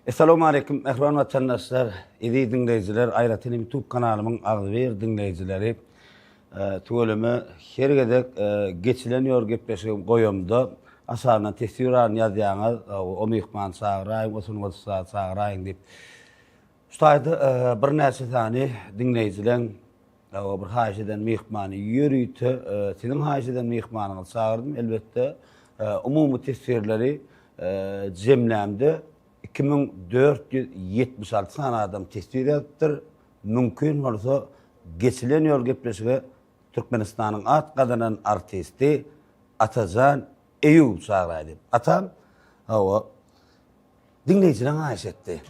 Essalawmaleýkim mähriban watandaşlar, eziz diňleýjiler, aýratyn hem YouTube kanalymyň agzybir diňleýjileri. Tüweleme her gezek geçilen ýol gepleşigimi goýamda aşagyndan teswir aryny ýazýaňyz, o myhmany çagyraýyň, o sungat ussady çagyraýyň diýip. Şu taýda birnäçe sany diňleýjileň bir haýyş eden myhmany ýörite siziň haýyş eden myhmanyňyzy çagyrdym. Elbetde, umumy teswirleri jemlämde 2476 sany adam teswir ýazypdyr. Mümkin bolsa, geçilen ýol gepleşige Türkmenistanyň at gazanan artisti Atajan Eýýup çagyraý diýip. Atam, hawa, Diňleýjileň haýyş etdi.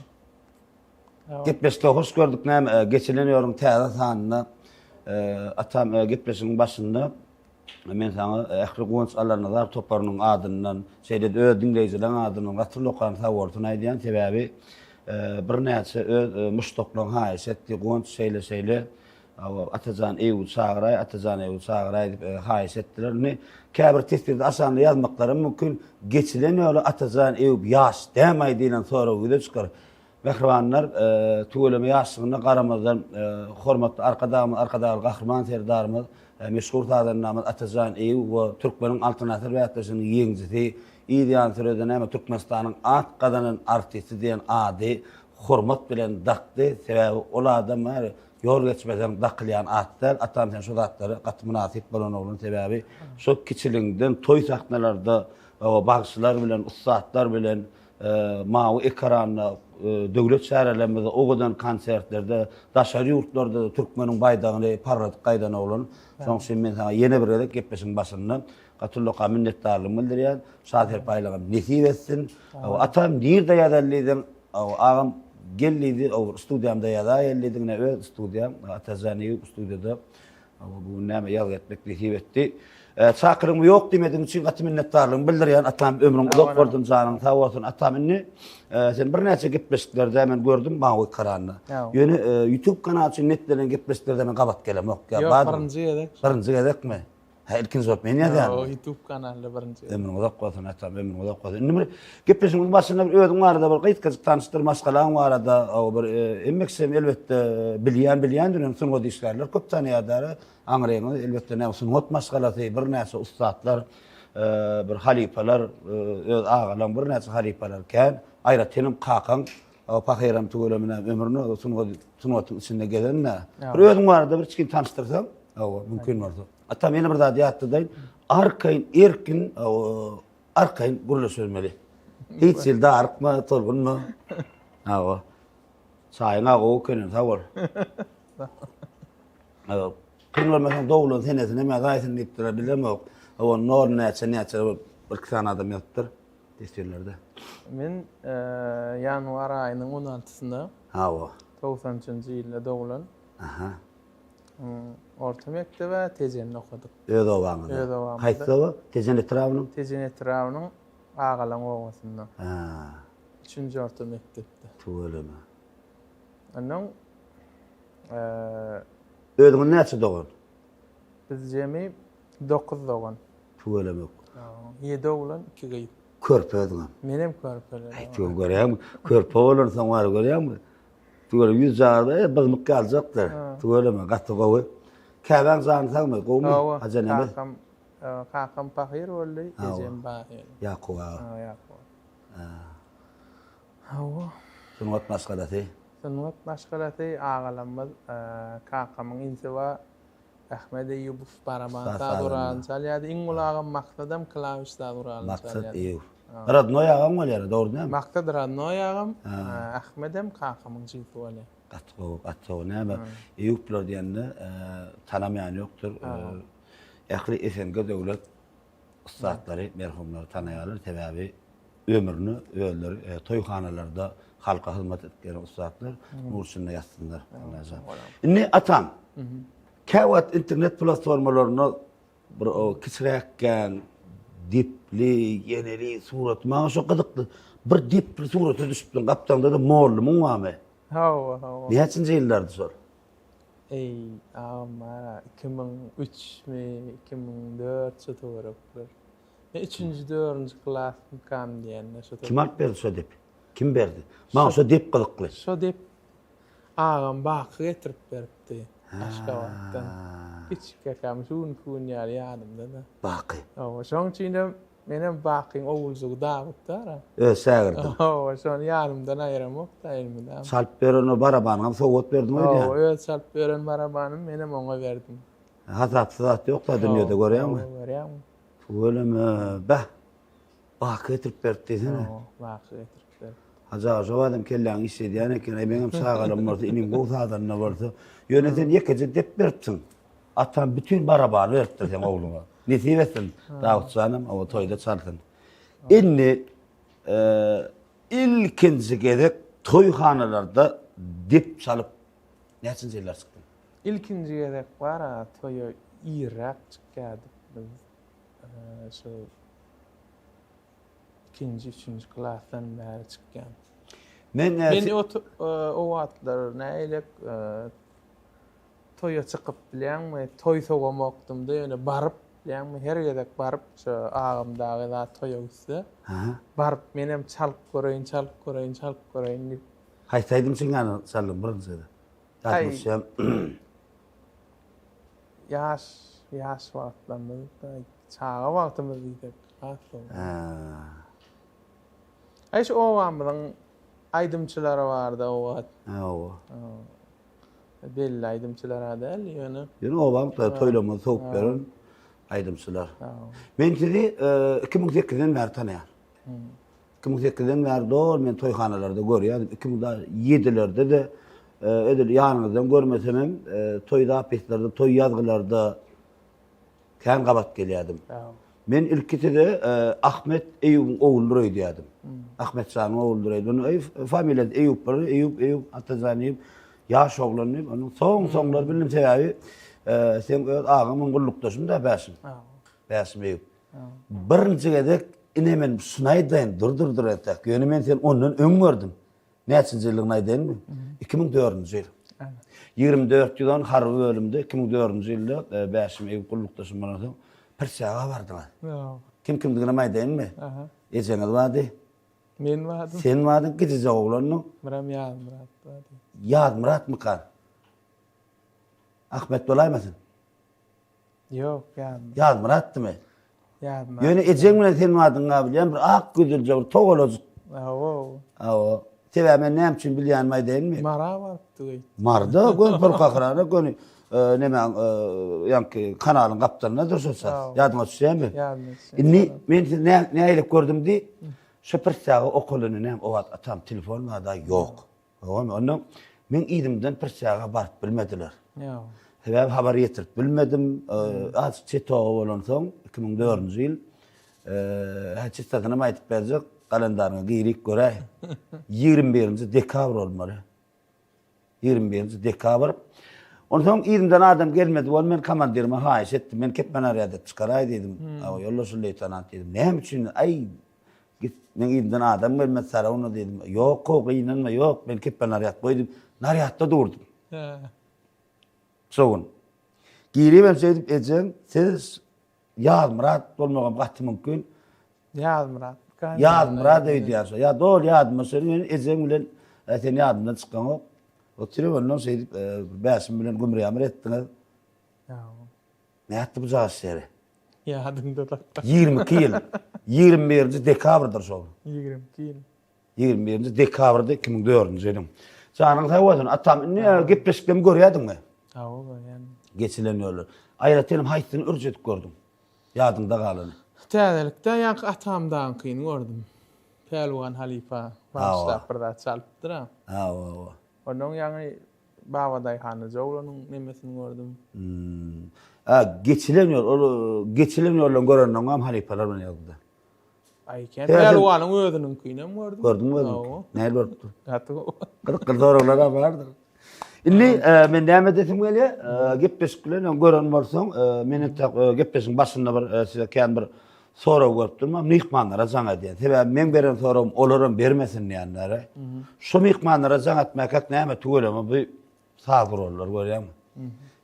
Gepleşikde hoş gördük näme geçilen ýoluň täze sanynda atam gepleşigiň başynda men saňa ähli Guwanç Allanazar toparynyň adyndan şeýle-de öz diňleýjileň adyndan gaty ullakan sag bolsun aýdýan sebäbi birnäçe öz muşdaklaň haýyş etdi Guwanç şeýle şeýle Hawa, Atajan Eýýuby çagyraý, Atajan Eýýuby çagyraý diýip haýyş etdiler. Indi käbir teswirde aşagynda ýazmaklaram mümkin. Geçilen ýoly Atajan Eýýup ýaş dämaý diýlen sorag ýüze çykar. Mähribanlar, tüweleme ýaşlygyna garamazdan, hormatly Arkadagymyz, Arkadagly Gahryman Serdarymyz, meşhur sazandamyz Atajan Eýýup we Türkmeniň Altyn asyr bäsleşiginiň ýeňijisi, yz ýany sürede näme Türkmenistanyň at gazanan artisti diýen ady hormat bilen dakdy. Sebäbi ol adam Ýol geçmeseň dakylýan at däl atam sen şu zatlara gaty mynasyp bolan oglan sebäbi şo kiçiligiňden toý sahnalarda bagşylar bilen ussatlar bilen mawy ekranda döwlet çärelerimizde owadan konsertlerde daşary ýurtlarda türkmeniň baýdagyny parladyp gaýdan oglan şoň üçin men saňa ýene bir gezek gepleşigiň başynda gaty ullakan minnetdarlygymy bildirýän şa serpaýlygam nesip etsin atam nirde ýazaly diýseň Agam gel diýdi, o bir studiýamda ýazaý gel diýdi, ine öz studiýam, Atajan Eýýup studiýada. Bu gün näme ýazgy etmek nesip etdi. Çakylygymy ýok diýmedigiň üçin gaty minnetdarlygymy bildirýän atam, ömrüň uzak bolsun, janyň sag bolsun. Atam indi sen birnäçe gepleşiklerde men gördüm Mawy ekranda. Ýöne YouTube kanaly üçin netlenen gepleşiklerde men gabat gelemok. Ýok, birinji gezek. Birinji gezekmi? Hä, ilkinji bolup men ýazýaryn. Ýok, YouTube kanalda birinji. Ömrüň uzak bolsun, atam, ömrüň uzak bolsun. Indi bir gepleşigimiziň başynda bir özüň barada bir gysgajyk tanyşdyr, maşgalaň barada, o bir e, hemme kişi hem elbetde bilýän bilýändir, ýöne sungat işgärleri köp tanaýarlar. Aňryňy elbetde näme sungat maşgalasy, birnäçe ussatlar, e, bir halypalar, e, öz agalaň birnäçe halypalar kän. Aýratyn hem kakaň o pahyram tüwelemine ömrüni sungat sungatyň içinde gezen-de. Bir özüň barada bir içgin tanyşdyrsaň, hawa, mümkin bolsa. Atam ýene bir zady ýatladaýyn. Arkaýyn, erkin, arkaýyn gürleşilmeli. Hiç hili darykma, tolgunma. Hawa. Çaýyň-a gowy ekeni, sag bol. Hawa. Kyn görmeseň doglan senesini hem ýazaýsyn diýipdirler, bilemok. Hawa, nol näçe, näçe bir iki sany adam ýazypdyr teswirlerde. Men ýanwar aýynyň on altysynda. Hawa. 93-nji ýylda doglan. Aha. Orta mekdebe Tejende okadyk. Öz obaňyzda? Öz obamyzda. Haýsy oba? Tejen etrabynyň? Tejen etrabynyň Agalaň obasynda. Hä. Üçünji orta mekdepde. Tüweleme. Ondan Özüňiz näçe dogan? Biz jemi 9 dogan. Tüweleme. 7 oglan, 2 gyz. Körpe özüňem. Menem körpeler. Aý, tüwe görýäňmi? Körpe bolansoň bar görýäňmi? Tüweleme ýüzjagazda e, byzmyk ýaljakdyr. Tüweleme gaty gowy. Käbäň jany sagmy? Gowumy? Hawa. Hajy enemiz? Kakam, kakam pahyr boldy, ejem bar. Ýakup aga. Ha, Ýakup. Hawa. Sungat maşgalasy. Sungat maşgalasy agalarymyz, kakamyň inisi bar. Ahmet Eýýubow baraban saz guralyny çalýardy. Iň uly agam Maksadam klawiş saz guralyny çalýardy. Maksat Eýýubow. Radnoý agam bolýar, dogry dälmi? Maksat radnoý agam, Ahmedem kakamyň jigisi bolýar. Gaty gowy, gaty gowy. Näme, Eýýuplar diýende tanamaýan ýokdur. Ähli SNG döwlet ussatlary merhumlary tanaýarlar, sebäbi ömrüni özleri toýhanalarda halka hyzmat edip gelen ussatlar nur içinde ýatsynlar. Allajan. Indi atam, käwagt internet platformalarynda bir o kiçiräkkän depli, ýeneli surat, maňa şo gyzykly. Bir depli surata düşüpdiň, gapdaňda-da mollumyň barmy? Hawa, hawa. Näçinji ýyllardy şol? Eý, agam bar-a, 2003-mi, 2004 şu töwerekler. Men üçünji, dördünji klasmykam diýende şu Kim alyp berdi şo depi? Kim berdi? Maňa şo dep gyzykly. Şo dep agam Baky getirip beripdi Aşgabatdan. Kiçikäm şu günki gün ýaly ýadymda-da. Baky. Hawa, şoň üçinem menem Bakyň oguljygy Dawut bar-a. Öz şägirdiň. Hawa, şony ýanymdan aýyramok-da elmydama. Çalyp beren o barabanyňam sowgat berdiň öýdýän. Hawa, öz çalyp beren barabanym menem oňa berdim. Hasapsyz zat ýok-da dünýede görýäňmi? Hawa, görýäňmi? Tüweleme, beh. Baky getirip berip diýsene. Hawa, Baky getirip berip. Hajy aga şo badam kelläňi işledýän eken. Aý meňem çagalarym bolsa, inim gowy sazanda bolsa. Ýöne sen ýekeje dep beripsiň. Atam bütin barabany beripdir seň ogluňa. Nesip etsin Dawut janam, o toýda çalsyn. Indi ilkinji gezek toýhanalarda dep çalyp näçinji ýyllar çykdyň? Ilkinji gezek bar-a toýa irräk çykýardyk biz. Şu ikinji, üçünji klasdan bäri çykýan. Men Men o o wagtlar nähilek toýa çykyp bilýäňmi, toý sogamokdym-da, ýöne baryp bilýäňmi, her gezek baryp şu agam dagy zat toýa gitse, baryp menem çalyp göreýin, çalyp göreýin, çalyp göreýin diýip. Haýsy aýdym çyňňany çaldyň birinji gezek? Ýadyma düşýän. Ýaş, ýaş wagtlarymyz, çaga wagtymyz diýsek has dogry. Aý şu obamyzyň aýdymçylary bardy o wagt. Hawa. Belli aýdymçylar-a däl, ýöne. Ýöne obamyzda toýlamyzy sowup beren aýdymçylar. Men sizi 2008-den bäri tanaýan. 2008-den bäri doly men toýhanalarda görýärdim. 2007-lerde-de edil ýanyňyzdan görmesemem, toý zapislerde, toý ýazgylarda kän gabat gelýärdim. Men ilki size Ahmet Eýubyň ogludyr öýdýärdim. Ahmet janyň ogludyr öýdýärdim. Onuň familiýasy Eýup bir, Eýup, Eýup, Atajan Eýup. Ýaş oglan diýip, onuň soň-soňlar bildim sebäbi seň öz agaň meň gullukdaşym-da Bäşim. Bäşim Eýup. Birinji gezek ine men şuny aýdaýyn, dur dur dur entek. Ýöne men seni ondan öň gördüm. Näçinji ýyldygyny aýdaýynmy? 2004-nji ýyl. 2410 harby bölümde 2004-nji ýylda e, Bäşim Eýüp gullukdaşym bolansoň Pirçaga bardyňyz. Kim kimdiginem aýdaýynmy? Ejeňiz bardy. Men bardym. Sen bardyň, kiçijek oglandyň. Biram Ýazmyrat bardy. Ýazmyratmykan? Ahmet bolaýmasyn? Ýok, Ýazmyrat. Ýazmyratdymy? Ýazmyrat. Ýöne ejeň bilen sen bardyň-a bilýän, bir ak gözülje bir togalajyk. Hawa. Hawa. Sebäbi men näme üçin bilýänimi aýdaýynmy? Mara barypdyk öýtdüm. Marda göni Pürkahrana göni e, nemäň e, ýaňky kanalyň gapdalynda dur şo ças. Ýadyňa düşýärmi? Ýadyma düşýär. Indi men sizi nä nähili gördüm diý. Şo pristýaga okalany näme o wagt atam telefon barda ýok. Ogam onda meň yzymdan pristýaga baryp bilmediler. Ýok. Sebäbi habar ýetirip bilmedim. Azajyk çet oba bolansoň 2004-nji ýyl hä çistosynam aýdyp berjek, kalendaryňa girip göräý. 21-nji dekabr bolmaly. 21-nji dekabr. Onsoň yzymdan adam gelmedi bol men komandirime haýyş etdim. Men kepmen arýad edip çykaraý diýdim. Awa ýoldaş leýtenant diýdim. Näme üçin? Aý Git, meň yzymdan adam gelmez Sarawna diýdim. Ýok-ow, gynanma, ýok, men kepbe narýad goý diýip, narýadda durdum. Şo gün. Giribem şeýdip ejeň, siz Ýazmyrat bolmagam gaty mümkin. Ýazmyrat. Ýazmyrat öýdýän şo. Ýa doly ýadyma düşen, men ejeň bilen sen ýadymdan çykaňok. Oturyp ondan şeýdip Bäşim bilen gümür-ýamyr etdiňiz. Nätdi bu jaş ýeri? Ýadyňda sakla. 22 ýyl. 21-nji dekabrdyr şol. 22 ýyl. 21-nji dekabrda 2004-nji ýylyň. Janyň sag bolsun. Atam indi gepleşiklerimi görýärdiňmi? Hawa, görýän. Geçilen ýollar. Aýratyn hem haýsysyny ürç edip gördüň? Ýadyňda galany. Täzelikde ýaňky atamdaňkyny gördüm. Pälwan halypa bagyşlap bir zat çalypdyr-a. Hawa, hawa. Ondan ýaňy Babadaýhanaja oglanyň nemesini gördüm. Hmm. A, geçilen ýol, ol geçilen ýoldan görenden halypalar bilen ýazdy. Aý, kän pälwanyň özüniňkini hem gördüm. Gördüňmi özüniňki? Nähili bolupdyr? Gaty gowy. Gyzykly soraglar bardyr. Indi e, men näme edesim gelýär? E, gepleşik bilen öň gören bolsaň, e, men entek gepleşigiň başynda bir size kän bir Sorag berip durman myhmanlara jaň edýän. Sebäbi meň beren soragym olaram bermesin diýenlere. Şu myhmanlara jaň etmäkäk näme tüweleme bu saz gurallar görýäňmi?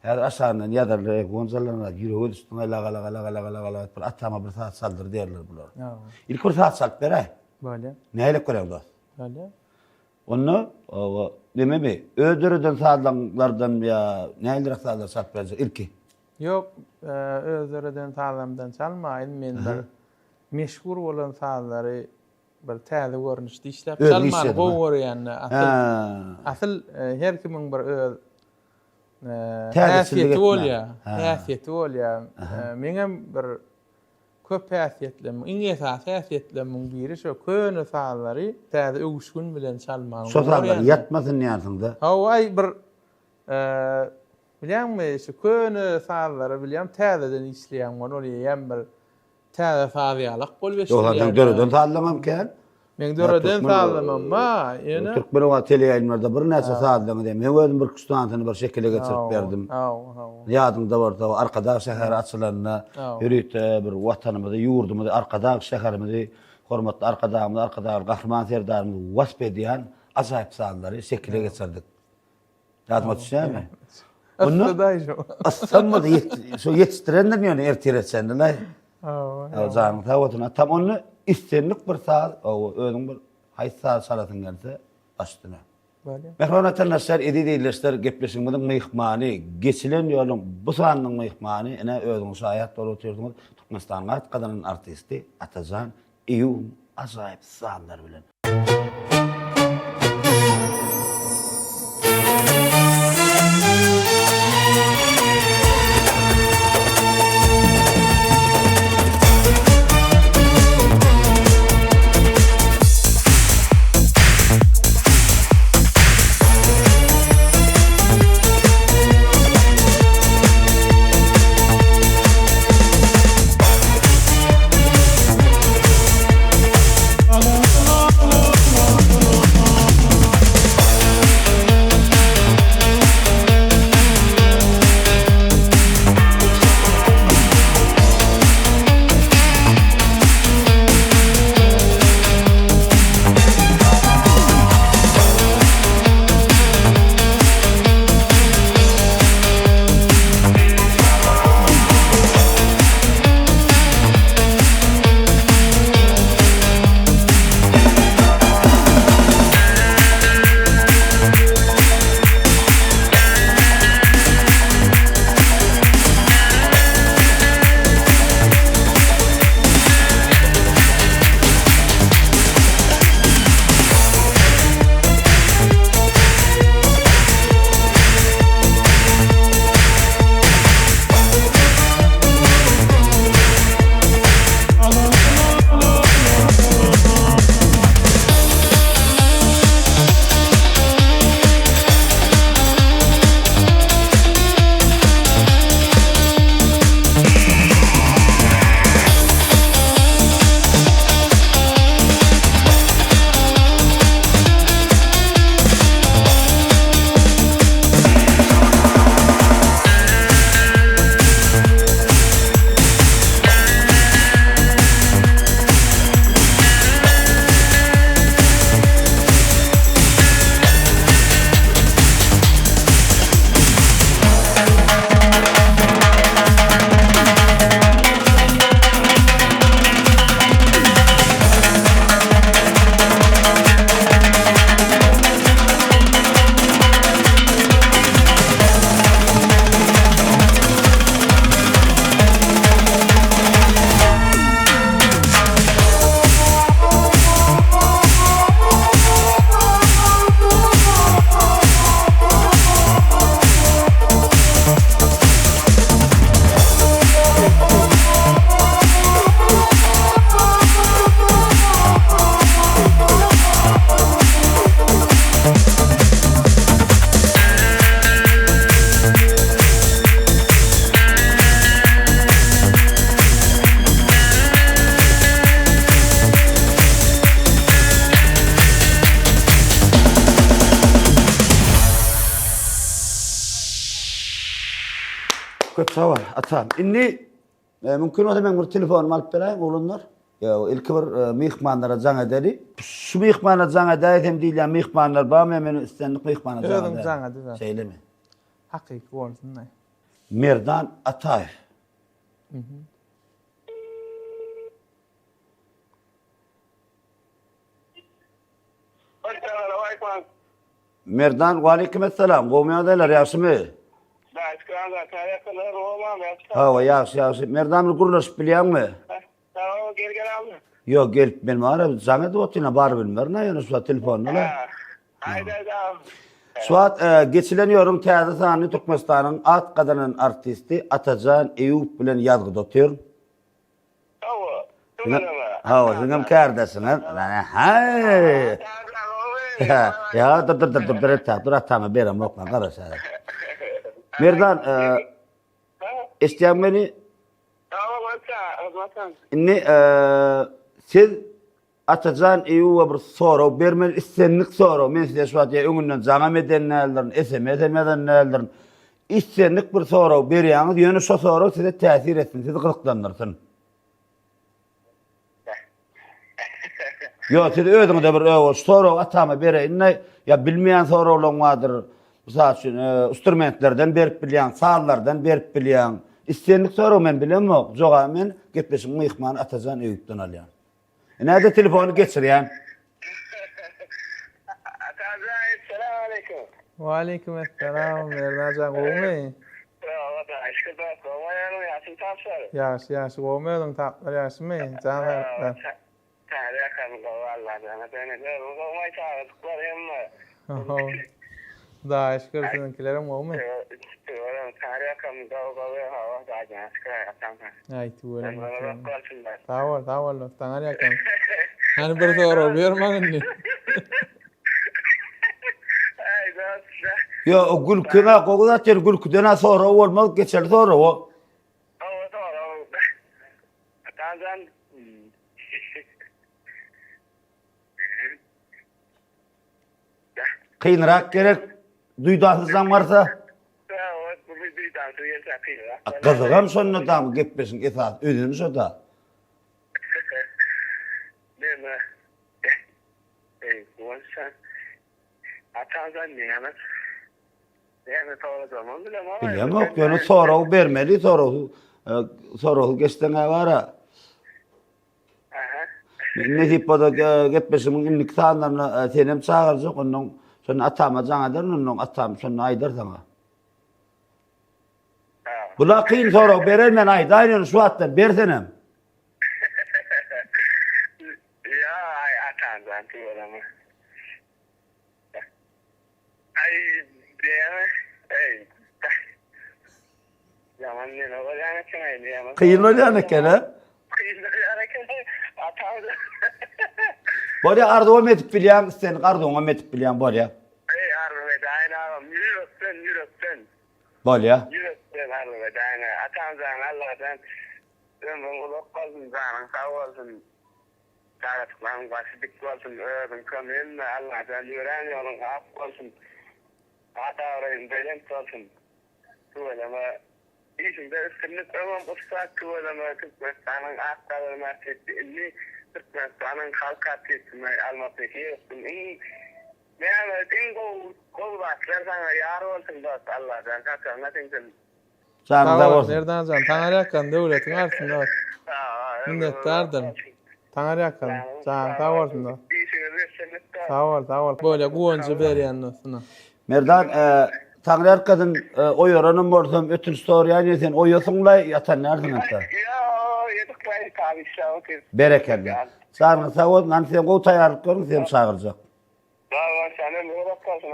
Häzir aşagyndan ýazarlar, ey gonjalar ýürege düşdüň laga laga laga laga laga laga bir atama bir saz çaldyr diýerler bular. Ilki bir saz çalyp beräý. Bolýar. Nähili görýäň dost? Bolýar. Onda oba nememi öz döreden sazlaňlardan ýa nähiliräk sazlar çalyp berjek ilki? Ýok, öz döreden sazlamdan çalmaýyn, men bir meşhur bolan sazlary bir täze görnüşde işläp çalmany gowy görýän-de asyl. Asyl her kimiň bir öz häsiýeti bolýar. Häsiýeti bolýar. Meňem bir Köp häsiýetlerimiň, iň esasy häsiýetlerimiň biri şo köne sazlary täze öwüşgin bilen çalmagyň. Şo sazlar ýatmasyn diýýänsiň-dä. Hawa, aý bir bilýäňmi, şu köne sazlary bilýän täzeden işleýäň ol eýýäm bir täze saz ýalak bolup eşidilýär. Ýok, seň döreden sazlaňam kän. Meň döreden sazlamam bar, ýöne. Türkmen owazy teleýaýlymlarda birnäçe sazlaryňyzy hem, men özüm birküç sanysyny bir şekile geçirip berdim. Ýadyňda bolsa, Arkadag şäheri açylanda ýörite bir Watanymyzy, ýurdumyzy, Arkadag şäherimizi, hormatly Arkadagymyzy, Arkadagly Gahryman Serdarymyzy wasp edýän ajaýyp sazlary şekile geçirdik. Ýadyňa düşýärmi? Onda Yssam bolsa şo ýetişdirendir ýöne ertire çenli-laý. Hawa. Janyň sag bolsun. Atam onda islendik bir saz, hawa, özüň bir haýsy saz çalasyň gelse, baş üstüne. Bolýar. Mähriban watandaşlar, eziz ildeşler, gepleşigimiziň myhmany, geçilen ýoluň bu sanynyň myhmany, ine, özüňiz şaýat bolup otyrsyňyz, Türkmenistanyň at gazanan artisti Atajan Eýýubyň ajaýyp sazlary bilen. Köp sag bol, atam. Indi e, mümkin bolsa men bir telefonymy alyp beräýiň, oglanlar. Ýa, ilki bir e, myhmanlara jaň edeli. Şu myhmana jaň edäýsem diýilýän myhmanlar barmy? Men islendik myhmana jaň Özüň edäýin. jaň ediber. Şeýlemi? Hakyky bolsun. Merdan Ataýew. Aleýkum. Merdan, waleýkim essalam. Gowmy ýagdaýlar, ýagşymy? Hawa, ýagşy, ýagşy. Merdan bir gürleşip bilýäňmi? Hawa, gel gel abi. Ýok, gelip men bar, jaň edip otyryn, bar bilmerin, ýöne şu wagt telefonda. Haýda, haýda. Şu wagt e, geçilen ýoruň täze sanyny Türkmenistanyň at gazanan artisti Atajan Eýup bilen ýazgyda otyr. Hawa, tüweleme. Hawa, siziňem kärdeşiňiz. Haý. Ýa, dur, dur, dur, dur, dur, dur, dur, atama beremok men, garaş häzir. Merdan, e, eşidýäňmi meni? Hawa, bolsa, hyzmatym. Indi, e, siz Atajan Eýuba bir sorag bermeli, islendik sorag. Men size şu wagt ýa öňünden jaňam eden däldirin, SMS hem ýazan däldirin. Islendik bir sorag berýäňiz, ýöne şo sorag size täsir etsin, sizi gyzyklandyrsyn. Ýok, siz özüňize bir öwür şu soragy atama bereýin-de, ýa bilmeýän soraglaryň bardyr. Mysal üçin, instrumentlerden berip bilýäň, sazlardan berip bilýäň. Islendik soragy men bilemok. Jogaby men gepleşigiň myhmany Atajan Eýupdan alýan. Näde telefony geçirýän? Atajan esselam aleýkum. Waleýkim esselam Merdan jan gowumy? Hudaýa şükür dost gowy özüň ýagşymy taplar? Ýagşy ýagşy gowumy özüň taplar ýagşymy jan saglyklar. Täze ýakan gowy Allajana döneýin özüň gowumy çagajyklar hemme. Hudaýa şükür siziňkilerem gowumy? Tüweleme täze ýakan gowy gowy hawa Hudaýjana şükür aýatam. Aý tüweleme. Sag bol sag bol dost saňa ýakam. Hany bir sorag ber maňa indi. Aý dost. Ýo o gülküňä gowy zat ýeri gülküden-ä sorag bolmaz geçeli soraga. Hawa sorag. Atamjan. Kynrak gerek duýdansyz jaň barsa. Gyzygam şonda da gepleşiň esasy özeni şoda. Neme? Ey, bolsa. Atadan näme? Näme sorajagymam bilemok. Bilemok, ýöne sorag bermeli, sorag sorag geçseň-ä bara. Men nesip bolsa gepleşigiň indiki sanlaryna senem çagyrjak, ondan şonda atama jaň ederin, ondan atam şonda aýdar saňa. Bula kyn sorag berer men aýdaýyn ýöne şu wagtdan ber senem. Ýa aý atamjan tüweleme. Aý diýeme eý. Ýaman neme bolýan eken aý diýeme. Kyn bolýan eken a? Kyn bolýan eken atamjan. Bolýa arzuwam edip bilýäň islendik arzuwyňam edip bilýäň bolýa. Eý arzuw edäýin agam ýürekden ýürekden. Bolýa. Ýürekden arzuw edäýin atamjan Allajan ömrüň uzak bolsun janyň sag bolsun. Çagajyklaryň başy dik bolsun özüňkem hemme Allajan ýörän ýoluň ak bolsun at abraýyň belent bolsun tüweleme işiňde üstünlik öňem ussat tüweleme Türkmenistanyň ak gazanan artisti indi Türkmenistanyň halk artistine Alma Pekirowsyň iň näme iň gowy gowy zatlar saňa ýar bolsun dost Allajan saçagyňa siňsin. Janyň Sag sag bol bolsun. Merdanjan Taňryýalkasyn döwletiň artsyn dost. Minnetdardyr. Taňryýalkasyn. Janyň sag bolsun dost. Sag bol sag bol. Bolýa guwanjy berýän dostuna. Merdan Taňryýalkasyn oýaranam bolsam ötünç soraýan ýa sen oýasyňlaý ýatan dälsiň ata. Berekella. Janyň sag bolsun. Hany sen gowy taýýarlyk görüň seni çagyrjak.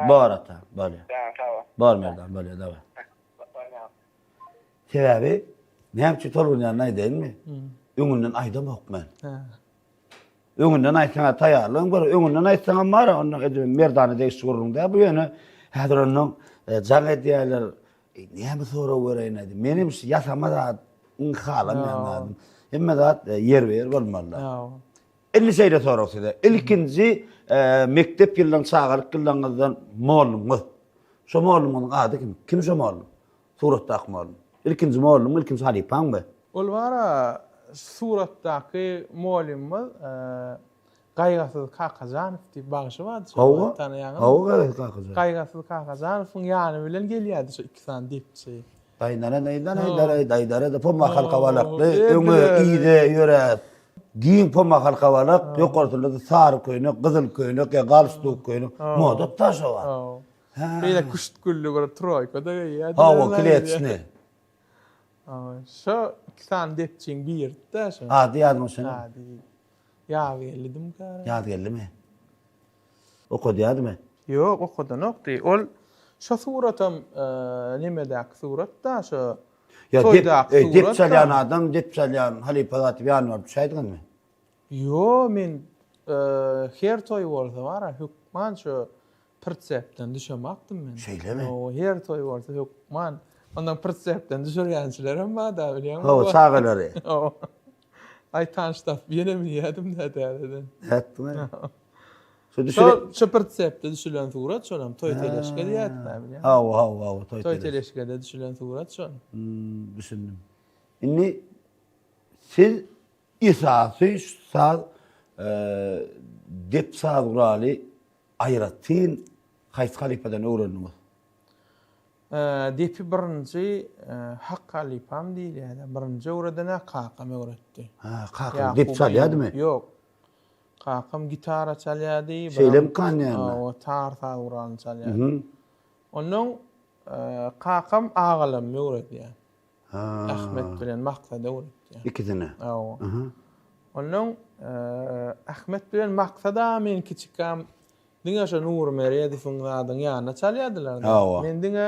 Bor ata, bolýa. Bor Merdan, bolýa daway. Sebäbi näme üçin tolgunýanyny aýdaýynmy? Öňünden aýdamok men. Öňünden aýtsaň taýýarlygyň bar, öňünden aýtsaňam bar, onda edil merdana degişli gürrüň däl bu ýöne häzir ondan e, jaň edýärler. E, näme sorag bereýin aýdy. Menem şu ýasama zat iň halamaýan zadym. Hemme zat e, ýerbe-ýer bolmaly. Indi şeýle sorag size. Ilkinji e, mekdep ýyllaryň çagalyk ýyllaryňyzdan mollumyňyz. Şo mollumyňyzyň ady kim? Kim şo mollum? Suratdaky mollum. Ilkinji mollum, ilkinji halypaňmy? Ol bara suratdaky mollumymyz e, Gaýgysyz Kakajanow diýip bagşy bardy şo Hawa. tanaýaňyzmy? Hawa Gaýgysyz Kakajanow. Gaýgysyz Kakajanowyň ýany bilen gelýärdi şo iki sany depçi. Daýnara daýnara daýnara daýnara da pomma halka balakly öňe yza ýöräp. Giň poma halka balak, ýokarsynda-da sary köýnek, gyzyl köýnek ýa galstuk köýnek. Moda daşa bar. Beýle küşt gülli bir troýka-da geýýärdi. Hawa, kletçni. Şo iki sany depçiň biridi-dä şo. Ady ýadyňa düşenok. Ady Ýazgeldimika? Ýazgeldimi? Okadýardymy? Ýok, okadanokdy. Ol şo suratam nemedäki surat-da, şo toýdaky surat. Dep çalýan adam, dep çalýan halypa zat diýip ýanyna baryp düşäýdiňizmi? Ýok, men her toý bolsa bar-a, hökman şo Pritsepden düşemakdym men. Şeýlemi? Hawa, her toý bolsa hökman. Ondan pritsepden düşürýänçilerem bar-da, bilýäňmi? Hawa, çagalary. Hawa. Aý, tanyş tapyp ýene münýädim-dä täzeden. Nätdiňmi? Şo düşüren... Şo pritsepde düşülen surat şolam, toý teleşke diýýärdik-dä, bilýäňmi? Hawa, hawa, hawa, toý teleşke. Toý teleşkede düşülen surat şol. Hmm, düşündim. Indi siz esasy şu saz, dep saz guraly Aýratyn haýsy halypadan öwrendiňiz? Depi birinji Hak halypam diýilýär. Birinji öwreden-ä kakam öwretdi. Ha, kakaň dep çalýardymy? Ýok. Kakam gitara çalýardy. Şeýlemi kanýandy? Hawa, tar saz guralyny çalýardy. Onnoň kakam agalarymy öwredýär. Ahmet bilen Maksady öwretýär. Ikisine. Hawa. Onnoň Ahmet bilen Maksada men kiçikam diňe şo Nury Meredowyň zadyň ýanynda çalýardylar. Hawa. Men diňe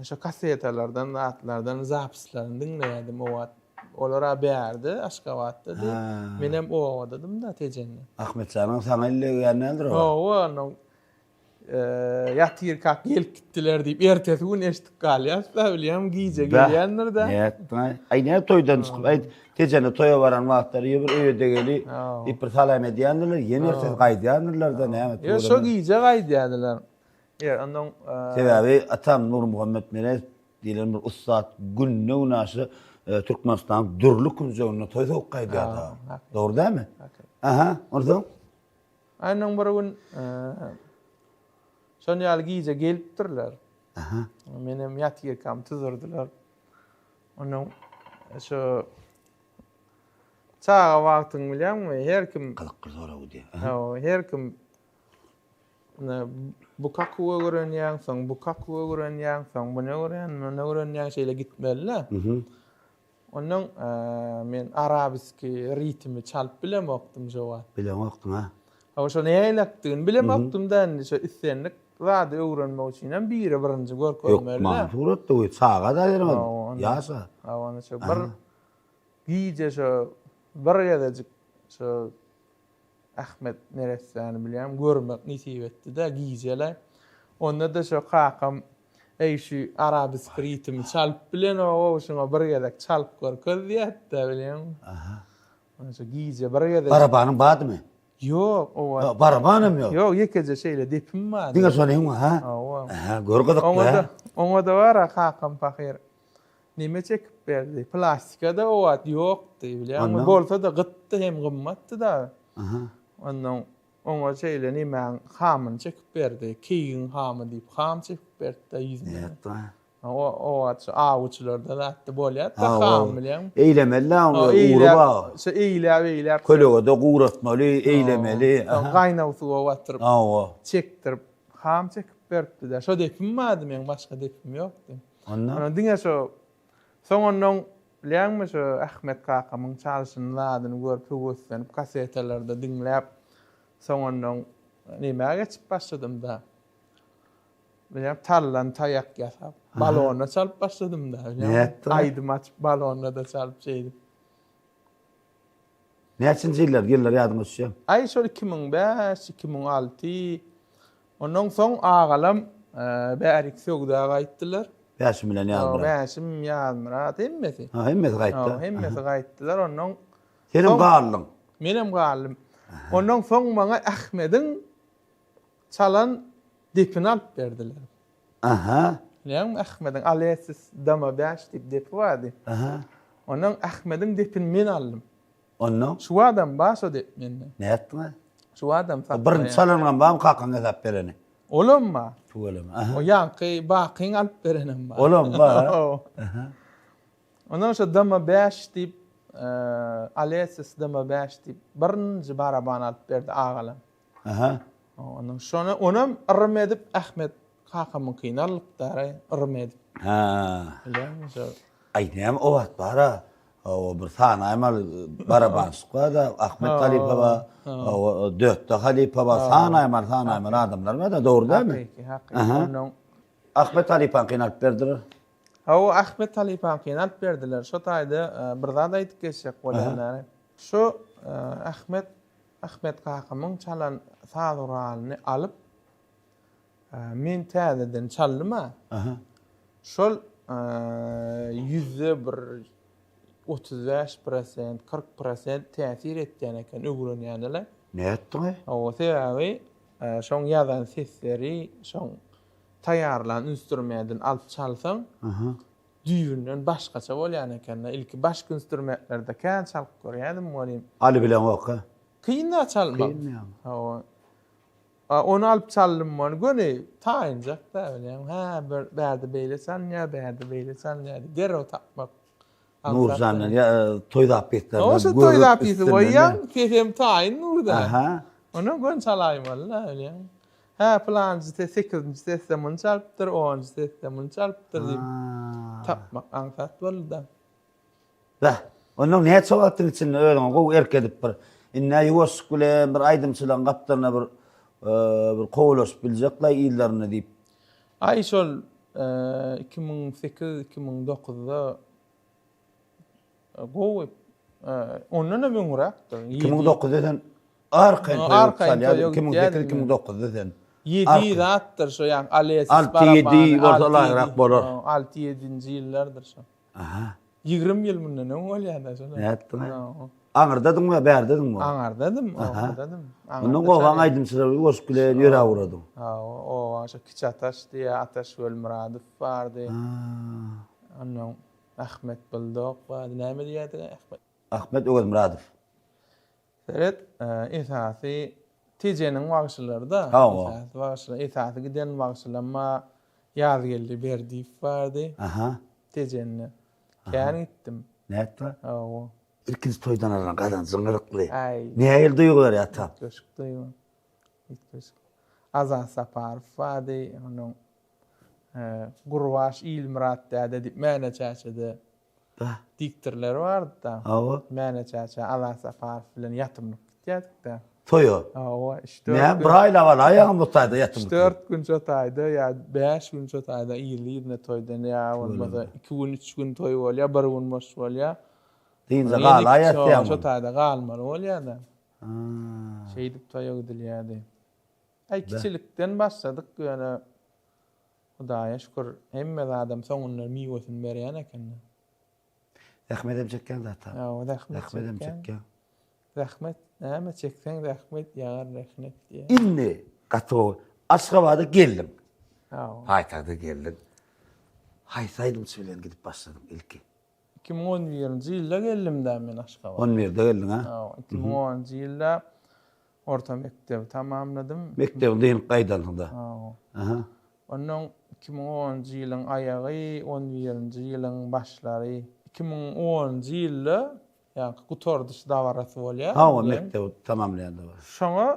şo kasetalardan zatlardan zapislaryny diňleýärdim o wagt. Olar-a bärde Aşgabatdady. Menem obadadym-da Tejende. Ahmetjanyň saňa elli degýän däldir o. Hawa, onnoň Ýatyrkak gelip gitdiler diýip, ertesi gün eşidip galýas-da, bilýäňmi, gije gelýändir-dä. Nätdiň-aý? Aý, näme toýdan çykyp, aý, Tejende toýa baran wagtlary ýa bir öýe degeli diýip bir salam edýändirler, ýene ertesi gaýdýandyrlar-da, näme. Ýok, şo gije gaýdýardylar. Ýa, onnoň. Sebäbi atam Nurmuhammet Meredow diýlen bir ussat günde-günaşa Türkmenistanyň dürli künjeginde toý sowup gaýdýardy. Dogry dälmi? Aha, onsoň? Aýnyň bir gün şon ýaly gije gelipdirler. Aha. Menem ýatyrkam tüzürdiler. Onuň şu çaga wagtyň bilýäňmi, her kim Gyzykly sorag bu diýýär. Hawa, her kim bu kakuwa öwrenýäň, soň bu kakuwa öwrenýäň, soň muny öwren, muny öwrenýäň, şeýle gitmeli-de. Ondan men arabiski ritmi çalyp bilemokdym şo wagt. Bileňokdyň ha. Hawa şo näleikdigini bilemokdym-da indi şo islendik zady öwrenmek üçin hem biri birinji görkezmeli-dä. Hökman suratda we çaga-da ýene ýaş-a. Hawa onda şo bir gije şo bir gezejik şo Ahmet neressäni bilýän görmek nesip etdi-de gijele. Onda-da şo kakam Eý şu arabisk ritmi çalyp bilenok-ow şuňa bir gezek çalyp görkez diýýärdi-de bilýäňmi. Aha. Onda şo gije bir gezek. Barabanyň bardymy? Ýok, o wagt. Barabanam ýok. Ýok, ýekeje şeýle depim bardy. Diňe şonyň bar, ha? Hawa. Aha, gör gyzykly. Oňa-da, oňa-da bar-a kakam pahyr. Neme çekip berdi. Plastika-da o wagt ýokdy, bilýäňmi? Bolsa-da gytdy hem gymmatdy-da. Aha. Onnoň oňa şeýle nemäň hamyny çekip berdi. Keýigiň hamy diýip, ham çekip berdi-de ýüzüne. Nätdi? O o wagt şu awçylarda zatda bolýar-da ham, bilýäňmi? Eýlemeli-dä ony, ury bar. Şo eýläp-eýläp. Kölegede guratmaly, eýlemeli. Soň gaýnag suwa batyryp, Hawa. çekdirip, ham çekip beripdi-de. Şo depim bardy meň, başga depim ýokdy. Onda? Onda diňe şo soň onnoň bilýäňmi şo Ahmet kakamyň çalşyny zadyny görüp höweslenip kasetalarda diňläp soň onnoň nämä geçip başladym-da. Bilýäň tallan taýak ýasap balonda çalyp başladym-da. Nätdi? Aýdym açyp balonda-da çalyp şeýdip. Näçinji ýyllar, ýyllar ýadyňa düşýär? Aý şol 2005, 2006 Ondan soň agalam bärik söwda gaýtdylar. Bäşim bilen Ýazmyrat. Bäşim, Ýazmyrat hemmesi. Ha, hemmesi gaýtdy. Ha, hemmesi gaýtdylar. Ondan Senem galdyň. Menem galdym. Ondan soň maňa Ahmediň çalan depini alyp berdiler. Aha. Bilýäňmi Ahmediň Alesis Dama 5 diýip depi bardy. Aha. Ondan Ahmediň depini men aldym. Ondan? Şu adam bar şo dep mende. Nätdiň? Şu adam saklaýan. Birinji çalanam barmy kakaň ýasap bereni? Olam bar. Tüweleme. Aha. O ýaňky Bakyň alyp berenem bar. Olam bar. Aha. Ondan şo Dama 5 diýip. Alesis DM5 diýip birinji baraban alyp berdi agalam. Aha. Ondan şony onam yrym edip Ahmet kakamyňkyny aldyk-da, yrym edip. Ha. Bilýäňmi şo? Aý näme o wagt bar-a, o bir sanaýmaly barabançyk bar-da, Ahmet halypa bar, o Dötde halypa bar, sanaýmaly sanaýmaly adamlar bar-da, dogry dälmi? Hakyky, hakyky. Ondan Ahmet halypaňkyny alyp berdiler. Hawa, Ahmet halypaňkyny alyp berdiler. Şo taýda bir zat aýdyp geçjek bolýan. Şu Ahmet Ahmet kakamyň çalan saz guralyny alyp, men täzeden çaldym-a. Şol ýüzde bir 35 prosent, 40 prosent täsir etýän eken öwrenýänele. Nätdiňaý? Hawa, sebäbi şoň ýazan sesleri, şoň taýýarlan instrumentini alyp çalsaň, düýbünden başgaça bolýan eken-de. Ilki başga instrumentlerde kän çalyp görýärdim welin. Aly bileňok-a. Kyn-da çalmak. Kyn ýa. Hawa. Ony alyp çaldym ony göni taýynjak-da bilýäňmi. Hä, bir bärde beýle çalynýar, bärde beýle çalynýar diýip derrew tapmak. Nurjan ýa toý zapyslaryny görüp. Şo toý zapysy goýýaň, sesem taýyn Nurdan. Aha. Ony göni çalaýmaly-da bilýäňmi. Hä, pylanjy ses sekizinji sesde muny çalypdyr, onunjy sesde muny çalypdyr diýip tapmak aňsat boldy-da. Beh, onnoň näçe wagtyň içinde özüňe gowy erk edip bir, indi-ä ýuwaşlyk bilen bir aýdymçylaryň gapdalyna bir bir kowalaşyp biljek-laý yzlarynda diýip. Aý, şol 2008, 2009-da Gowy. Ondan hem öňräkdir. 2009-da sen arkaýyn toýa çalýardyň. 2008, 2009-da sen. 7 zatdyr şo ýa Alesis barabany. 6 7 bolsa laýyrak bolar. 6 7-nji ýyllardyr şo. Aha. 20 ýyl mundan öň bolýar-da şo. Nätdiň? Aňyrdadyňmy, bärdediňmi? Aňyrdadym, obadadym. Ondan obaň aýdymçylary goşup bilen ýöräp ugradyň. Hawa, oba şo Kiçi Ataş diýýär, Ataş Welmyradow bardy. Ondan Ahmet Buldog bardy. Näme diýýärdiler Ahmet? Ahmet Öwezmyradow. Seret, esasy Tejeniň bagşylary-da. Hawa. Esasy bagşylar, esasy giden bagşylam-a Ýazgeldi Berdiýew bardy. Aha. Tejende. Kän gitdim. Nätdi? Hawa. Ilkinji toýdan alan gazanjyň gyzykly. Aý. Nähili duýgy berýär atam? Üýtgeşik duýgy. Üýtgeşik. Azat Saparow bardy, onuň Gurbaş Ilmyrat däde diýip Mäne çäçede diktorlary bardy-da. Hawa. Mäne çäçe Azat Saparow bilen ýatymlyk gitýärdik-de. Toýa. Hawa, üç-dört gün. Näme bir aýlap alaýaňmy bu taýda ýatymlyk? Üç-dört gün şo taýda ýa bäş gün şo taýda yzly-yzyna toýdan ýa bolmasa iki gün, üç gün toý bolýar, bir gün boş bolýar. Dynja galaýasýaňmy? Şo taýda galmaly bolýar-da. Şeýdip toýa gidilýärdi. Aý kiçilikden başladyk ýöne Hudaýa şükür hemme zadam soňunda miwesini berýän ekende. Zähmedem çekýän zat. Hawa zähmet Zähmedem çekýän. Zähmet näme çekseň zähmet ýagar rehnet diýýär. Indi gaty gowy. Aşgabada geldiň. Hawa. Paýtagta geldiň. Haýsy aýdymçy bilen gidip başladyň ilki? 2011-nji ýylda geldim-dä men Aşgabada. On birde geldiň ha? Hawa, 2010-njy ýylda Orta mekdebi tamamladym. Mekdebi dynyp gaýdansyňda. Hawa. Aha. Onnoň 2010-njy ýylyň aýagy, 11-nji ýylyň başlary. 2010-njy ýylda ýaňky gutardyş dabarasy bolýar. Hawa, mekdebi tamamlaýan dabara. Şoňa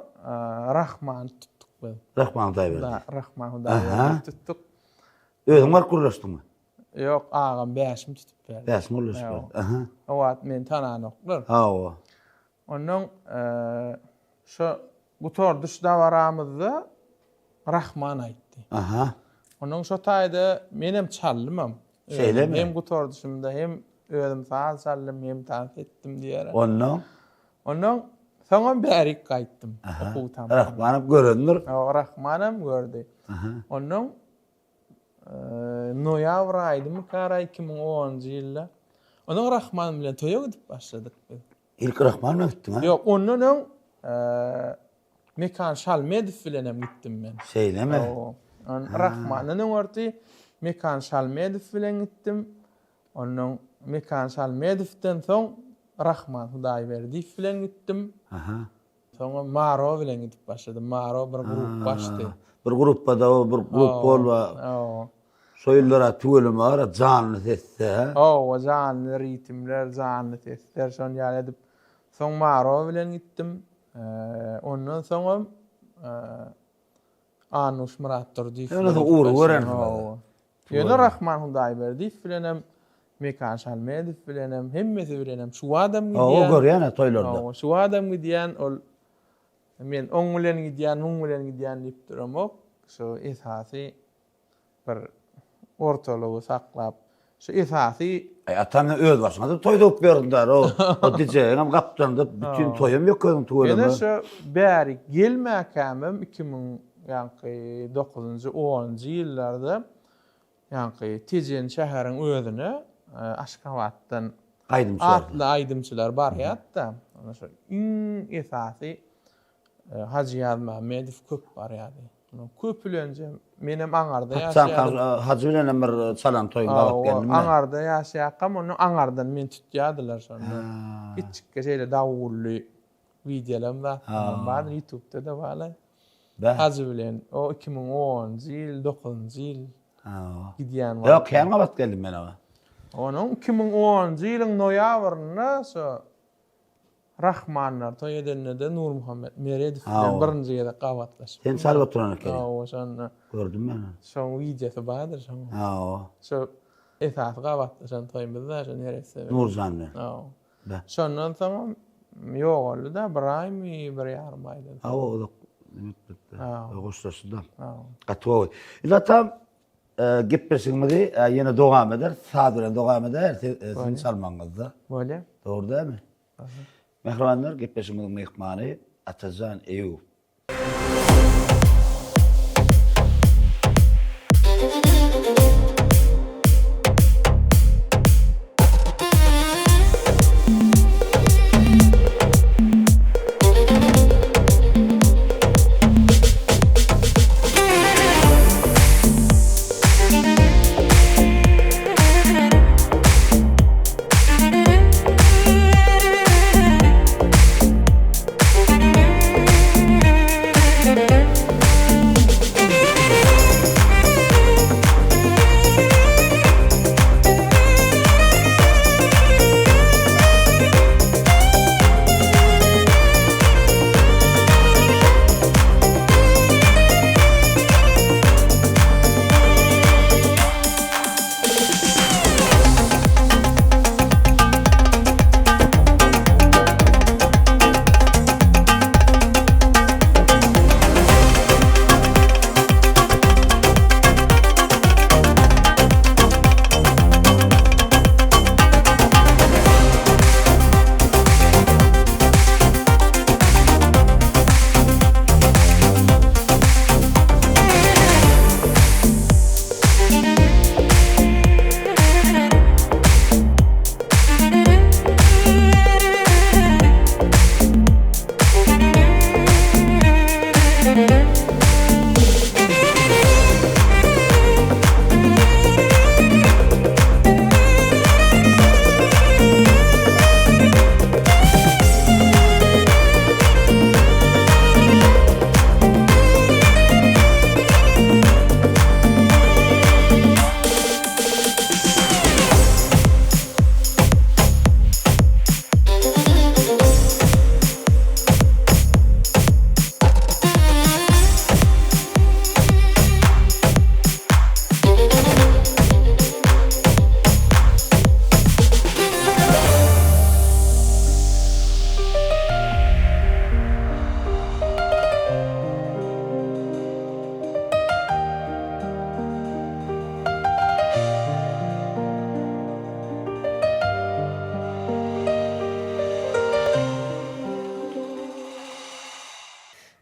Rahmany tutduk biz. Rahman Hudaýberdi. Rahman Hudaýberdi tutduk. Özüň baryp gürleşdiňmi? Ýok, agam Bäşim tutup berdi. Bäşim gürleşip berdi. Aha. O wagt meni tananoklar. Hawa. Onnoň şo gutardyş dabaramyzda Rahman aýtdy. Aha. Onnoň şo taýda menem çaldymam. Şeýlemi? Hem gutardyşymda hem özüm saz çaldym, hem tans etdim diýere. Onnoň? Onnoň soňam bärik gaýtdym. Okuw tamam. Rahmanam görendir. Hawa, Rahmanam gördi. Aha. Onnoň Noýabr aýdymykara 2010-njy ýylda. Ondan Rahman bilen toýa gidip başladyk biz. Ilki Rahman bilen gitdiň, ha? Ýok, ondan öň Mekan Şalmedow bilen hem gitdim men. Şeýlemi? Rahmandan öňürti Mekan Şalmedow bilen gitdim. Ondan Mekan Şalmedowden soň Rahman Hudaýberdiýew bilen gitdim. Aha. Soňra Maro bilen gidip başladym. Maro bir gruppa açdy. Bir gruppada o bir grup bolba. Hawa. Şo ýyllar-a tüweleme bar-a janly sesde, hä? Hawa, janly ritmler, janly sesler, şon ýaly edip. Soň Maro bilen gitdim. Ondan soňam Annuş Myratdurdyýew bilen. Ondan soň ugry görensiň. Ýöne Rahman Hudaýberdiýew bilenem, Mekan Şalmedow bilenem, hemmesi bilenem şu badam gidýän. Hawa, görýän-ä toýlarda. Hawa, şu badam gidýän, ol men oň bilen gidýän, muň bilen gidýän diýip duramok. Şu esasy bir ortalygy saklap, şu esasy Aý, atam sen öz başyňa-da toý döwüp ýördüň-dä, o, o DJ-iňem gapdalynda bütin toýam ýökediň tüweleme. Ýöne şu bärik gelmäkämem 2000 ýaňky dokuzynjy, onunjy ýyllarda ýaňky Tejen şäheriň özüne Aşgabatdan atly aýdymçylar barýardy-da. Onda şo iň esasy Hajy Ýazmämmedow köp barýardy. Köpülenjem menem aňarda ýaşaýardym. Hajy bilenem bir çalan toýuň gabat geldim men. Aňarda ýaşaýarkam onda aňardan meni tutýardylar şonda. Kiçjikge şeýle dawully wideolarym zatlarym bar, ýutubda-da bar. Hajy bilen o 2010-njy ýyl, 9-njy ýyl gidýän wagtym. Ýok, kän gabat geldim men oňa. Onuň 2010-njy ýylyň noýabrynda şo Rahmanlar toý edende-de Nurmuhammet Meredow bilen birinji gezek gabatlaşyp. Sen çalyp oturan ekeniň. Hawa, şonda. Gördüm men ony. Şoň wideosy bardyr şoň. Hawa. Şo esasy gabatlaşan toýumyz-da şo neresse bilen. Nurjan bilen. Hawa. Şondan soňam ýogaldy-da, bir aýmy, bir ýarym aýdan soň. Hawa, uzak etmedi. Hoşlaşdy-da. Gaty gowy. Indi atam, gepleşigimizi ýene dowam ederis, saz bilen dowam ederis, siziň çalmagyňyzda. Bolýar. Dogry dälmi? Mähribanlar, gepleşigimiziň myhmany Atajan Eýubow.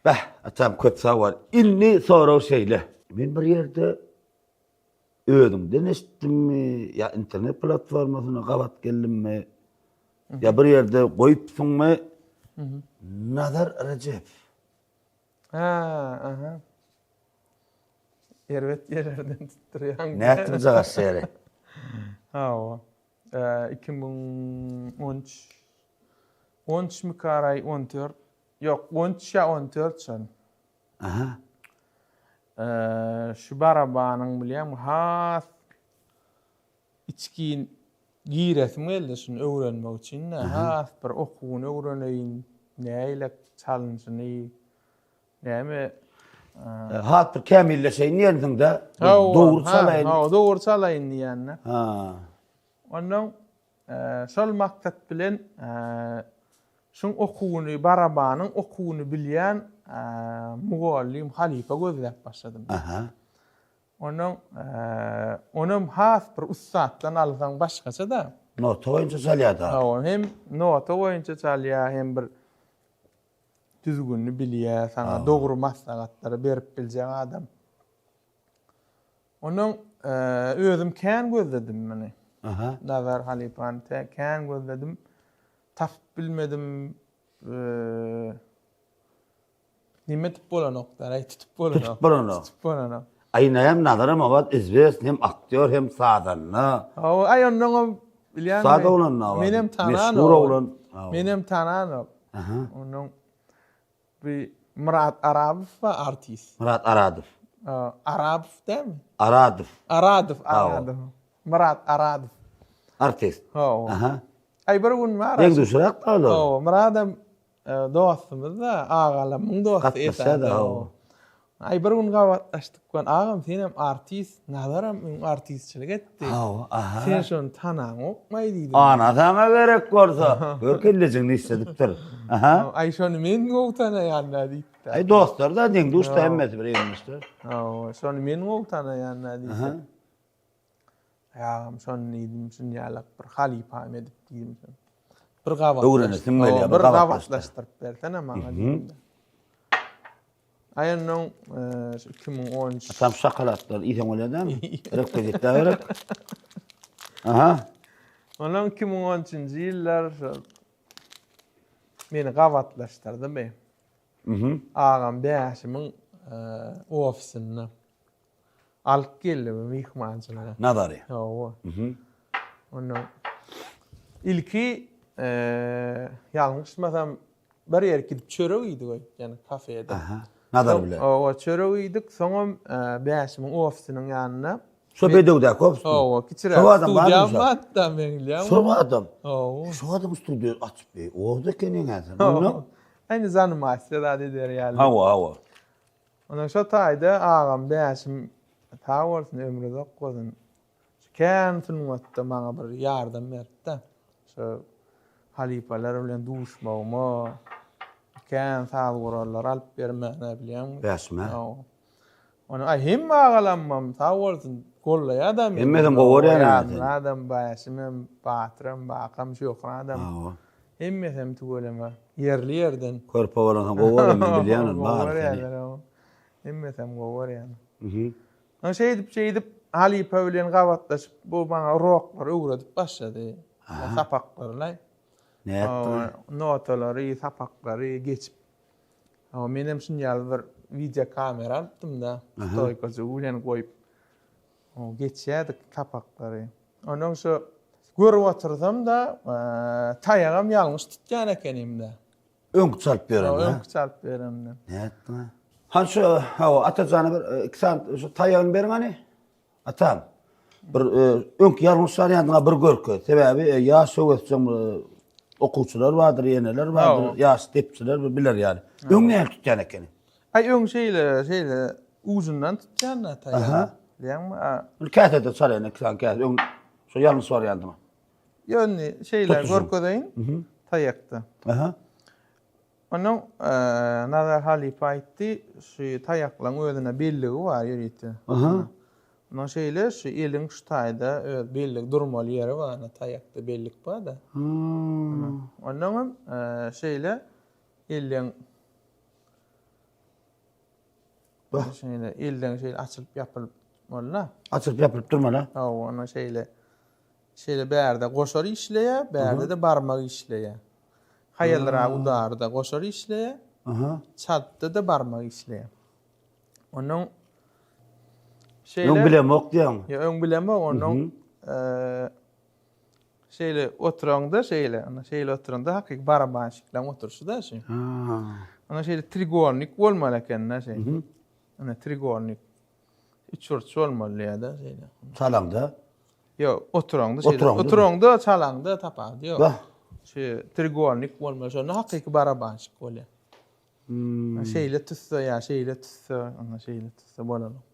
Beh, atam köp sag bol. Indi sorag şeýle. Men bir ýerde özüňden eşitdimmi ýa internet platformasynda gabat geldimmi ýa bir ýerde goýupsyňmy Nazar Rejep. Ha, aha. Erbet ýerlerden tutdurýaň. Nätdiň jagaş ýeri? Hawa. 2013 13 mükaraý 14 ýok 13 ýa 14 şol. Aha. Şu barabanyň bilýäňmi has içgin giresim geldi şuny öwrenmek üçin-de. Has bir okuwyny öwreneýin, nähili çalynşyny, näme Has bir kämilleşeýin diýensiň-de. Dogry çalaýyn. Hawa, dogry çalaýyn diýende. Ha. Ondan şol maksat bilen şuň okuwyny, barabanyň okuwyny bilýän mugallym, halypa gözläp başladym. Aha. Ondan onam has bir ussatdan alsaň başgaça-da. Nota boýunça çalýar-da. Hawa, hem nota boýunça çalýar, hem bir düzgünini bilýär, saňa dogry maslahatlary berip biljek adam. Ondan özüm kän gözledim muny. Aha. Nazar halypany kän gözledim. Tapyp bilmedim. Nime edip bolanok da, tutup bolanok. Tutup bolanok. Tutup bolanok. Aý näm Nazaram obat izwesn hem aktýor hem sazanda. Hawa, aý onnoňam bilýäňmi? Ussat oglan da. Menem tananok. Meşhur oglan. Menem tananok. Aha. Onnoň Bir Myrat Arabow bar artist. Myrat Aradow. Arabow dälmi? Aradow. Aradow, Aradow. Myrat Aradow. Artist. Hawa. Aha. Aý bir gün bar. Deň duşrak da olar. Hawa, Myradam dostumyz da, agalamyň dosty Gatnaşýar da, hawa. Aý bir gün gabatlaşdyk we agam senem artist, Nazaram öň artistçilik etdi. Hawa, aha. Sen şony tanaňokmaý diýdim. Ana saňa gerek bolsa, gör kellejigiňi işledipdir. Aha. Aý şony men gowy tanaýan-da diýipdi. Aý dostlar-da, deň-duş-da hemmesi bir egindeşler. Hawa, şony men gowy tanaýan-da diýse. Aý agam şony diýdim, şuny ýalak bir halypam edip diýdim. Bir gabat. Öwrenesim gelýär, bir gabatlaşdyryp bersene maňa diýdim. Aý onnoň şu 2013. Atam şokoladlary iýseň bolýar dämi? Rekwizitler gerek. Aha. Onnoň 2013-nji ýyllar şo meni gabatlaşdyrdy bi. Mhm. Agam Bäşimiň ofisinde. Alyp geldi bi myhmançylyga. Nazary. Hawa. Mhm. Onnoň ilki ýalňyşmasam Bir ýere gidip çörek iýdik öýtýän kafede. Aha. Nazar bilen. Hawa, çörek iýdik. Soňam Bäşimiň ofisiniň ýanynda. Şo Bedewdäki ofismi? Hawa, kiçiräk studiýam bar-da meň bilýäňmi? Şo adam. Hawa. Şo adam studiýa açyp, orda ekeniň-ä sen. Onda? Indi zanimasiýa zat eder ýaly. Hawa, hawa. Ondan şo taýda agam Bäşim sag bolsun, ömri uzak bolsun. Şu kän sungatda maňa bir ýardam berdi-de. Şu halypalar bilen duşmagyma, kän saz gurallar alyp bermäne bilýäňmi? Bäşime? Hawa. Ony aý hemme agalammam sag bolsun gollaýar-da meni. Hemmesem gowy görýär ýaly seni. Ýazmyradam, Bäşimem, Batyram, Bakam, Şöhradam. Hawa. Hemmesem tüweleme ýerli-ýerden. Körpe bolansoň gowy görýär men bilýän ony bary seni. Hemmesem gowy görýär. Mhm. Soň şeýdip-şeýdip halypa bilen gabatlaşyp, bu maňa uroklary öwredip başlady. Sapaklaryny. Nätdi? Notalary, sapaklary geçip. Hawa, menem şuny ýaly bir wideokamera alypdym-da, stoýkajygy bilen goýup. Geçýärdik sapaklary. Ondan şu görüp otursam-da, taýagam ýalňyş tutýan ekenim-de. Öňki çalyp ýören. Öňki çalyp ýörenimden. Nätdiň? Hany şu, hawa, Atajana bir iki sany şu taýagyny beriň hany. Atam. Bir öňki ýalňyş çalýandyňa bir görkez. Sebäbi ýaş höwesjeň okuwçylar bardyr, ýeneler bardyr, ýaş depçiler bir biler ýaly. Öň nähili tutýan ekeni? Aý öň şeýle, şeýle ujundan tutýan-da taýagy. Aha. Bilýäňmi? Bir käsede çalýan iki sany käse. Öň şu ýalňyş barýandyňa. Ýok indi şeýle görkezeýin. Taýakda. Aha. Onuň Nazar halypa aýtdy, şu taýaklaryň özüne belligi bar ýörite. Aha. Ondan şeýle şu eliň şu taýda öz bellik durmaly ýeri bar, ana taýakda bellik bar-da. Ondan hem şeýle elleň şeýle elden şeýle açylyp ýapylyp bolna. Açylyp ýapylyp durmaly. Hawa, ondan şeýle Şeýle bärde goşar işleýär, bärde-de barmak işleýär. Haýalrak udarda goşar işleýär. Aha. Çaltda-da barmak işleýär. Onuň şeýle Öň bilemok diýýäň. Ýa öň bilemok, onuň şeýle oturaňda şeýle, ana şeýle oturanda hakyky barabanşiklaň oturyşy-da şu. Ha. Ana şeýle trigolnik bolmaly eken-de şeý. Ana trigolnik. Üçburç bolmaly ýa-da şeýle. Çalaňda? Ýok, oturaňda şeýle. Oturaňda, çalaňda tapawudy ýok. Bah. Şu trigolnik bolmaly, şonda hakyky barabanşik bolýar. Hmm. Şeýle tutsa ýa şeýle tutsa, onda şeýle tutsa bolanok.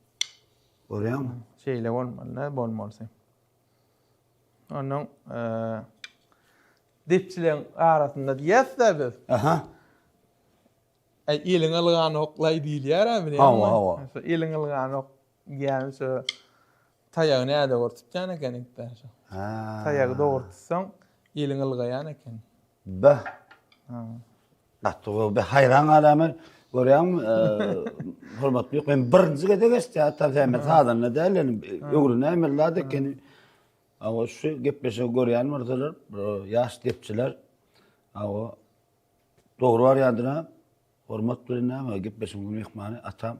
Görýäňmi? Şeýle bolmaly, bolmalysy. Ondan depçileň arasynda diýýäs-dä biz. Aha. Äý, eliň ylganok-laý diýilýär-ä bilýäňmi? Hawa, hawa. Şo eliň ylganok diýýäni şo taýagy nädogry tutýan ekeniň-dä şo. Hä. Taýagy dogry tutsaň, eliň ylgaýan eken. Beh. Gaty gowy. Beh, haýran galýan men. Görýäňmi, hormatly ýok. Men birinji gezek eşitýän, hatda sen men sazanda däl, ýöne öwrenäýmeli zat ekeni. Hawa, şu gepleşigi görýän bolsalar, ýaş depçiler, hawa, Dogry barýandyr-a. Hormat bilen näme, gepleşigiň myhmany atam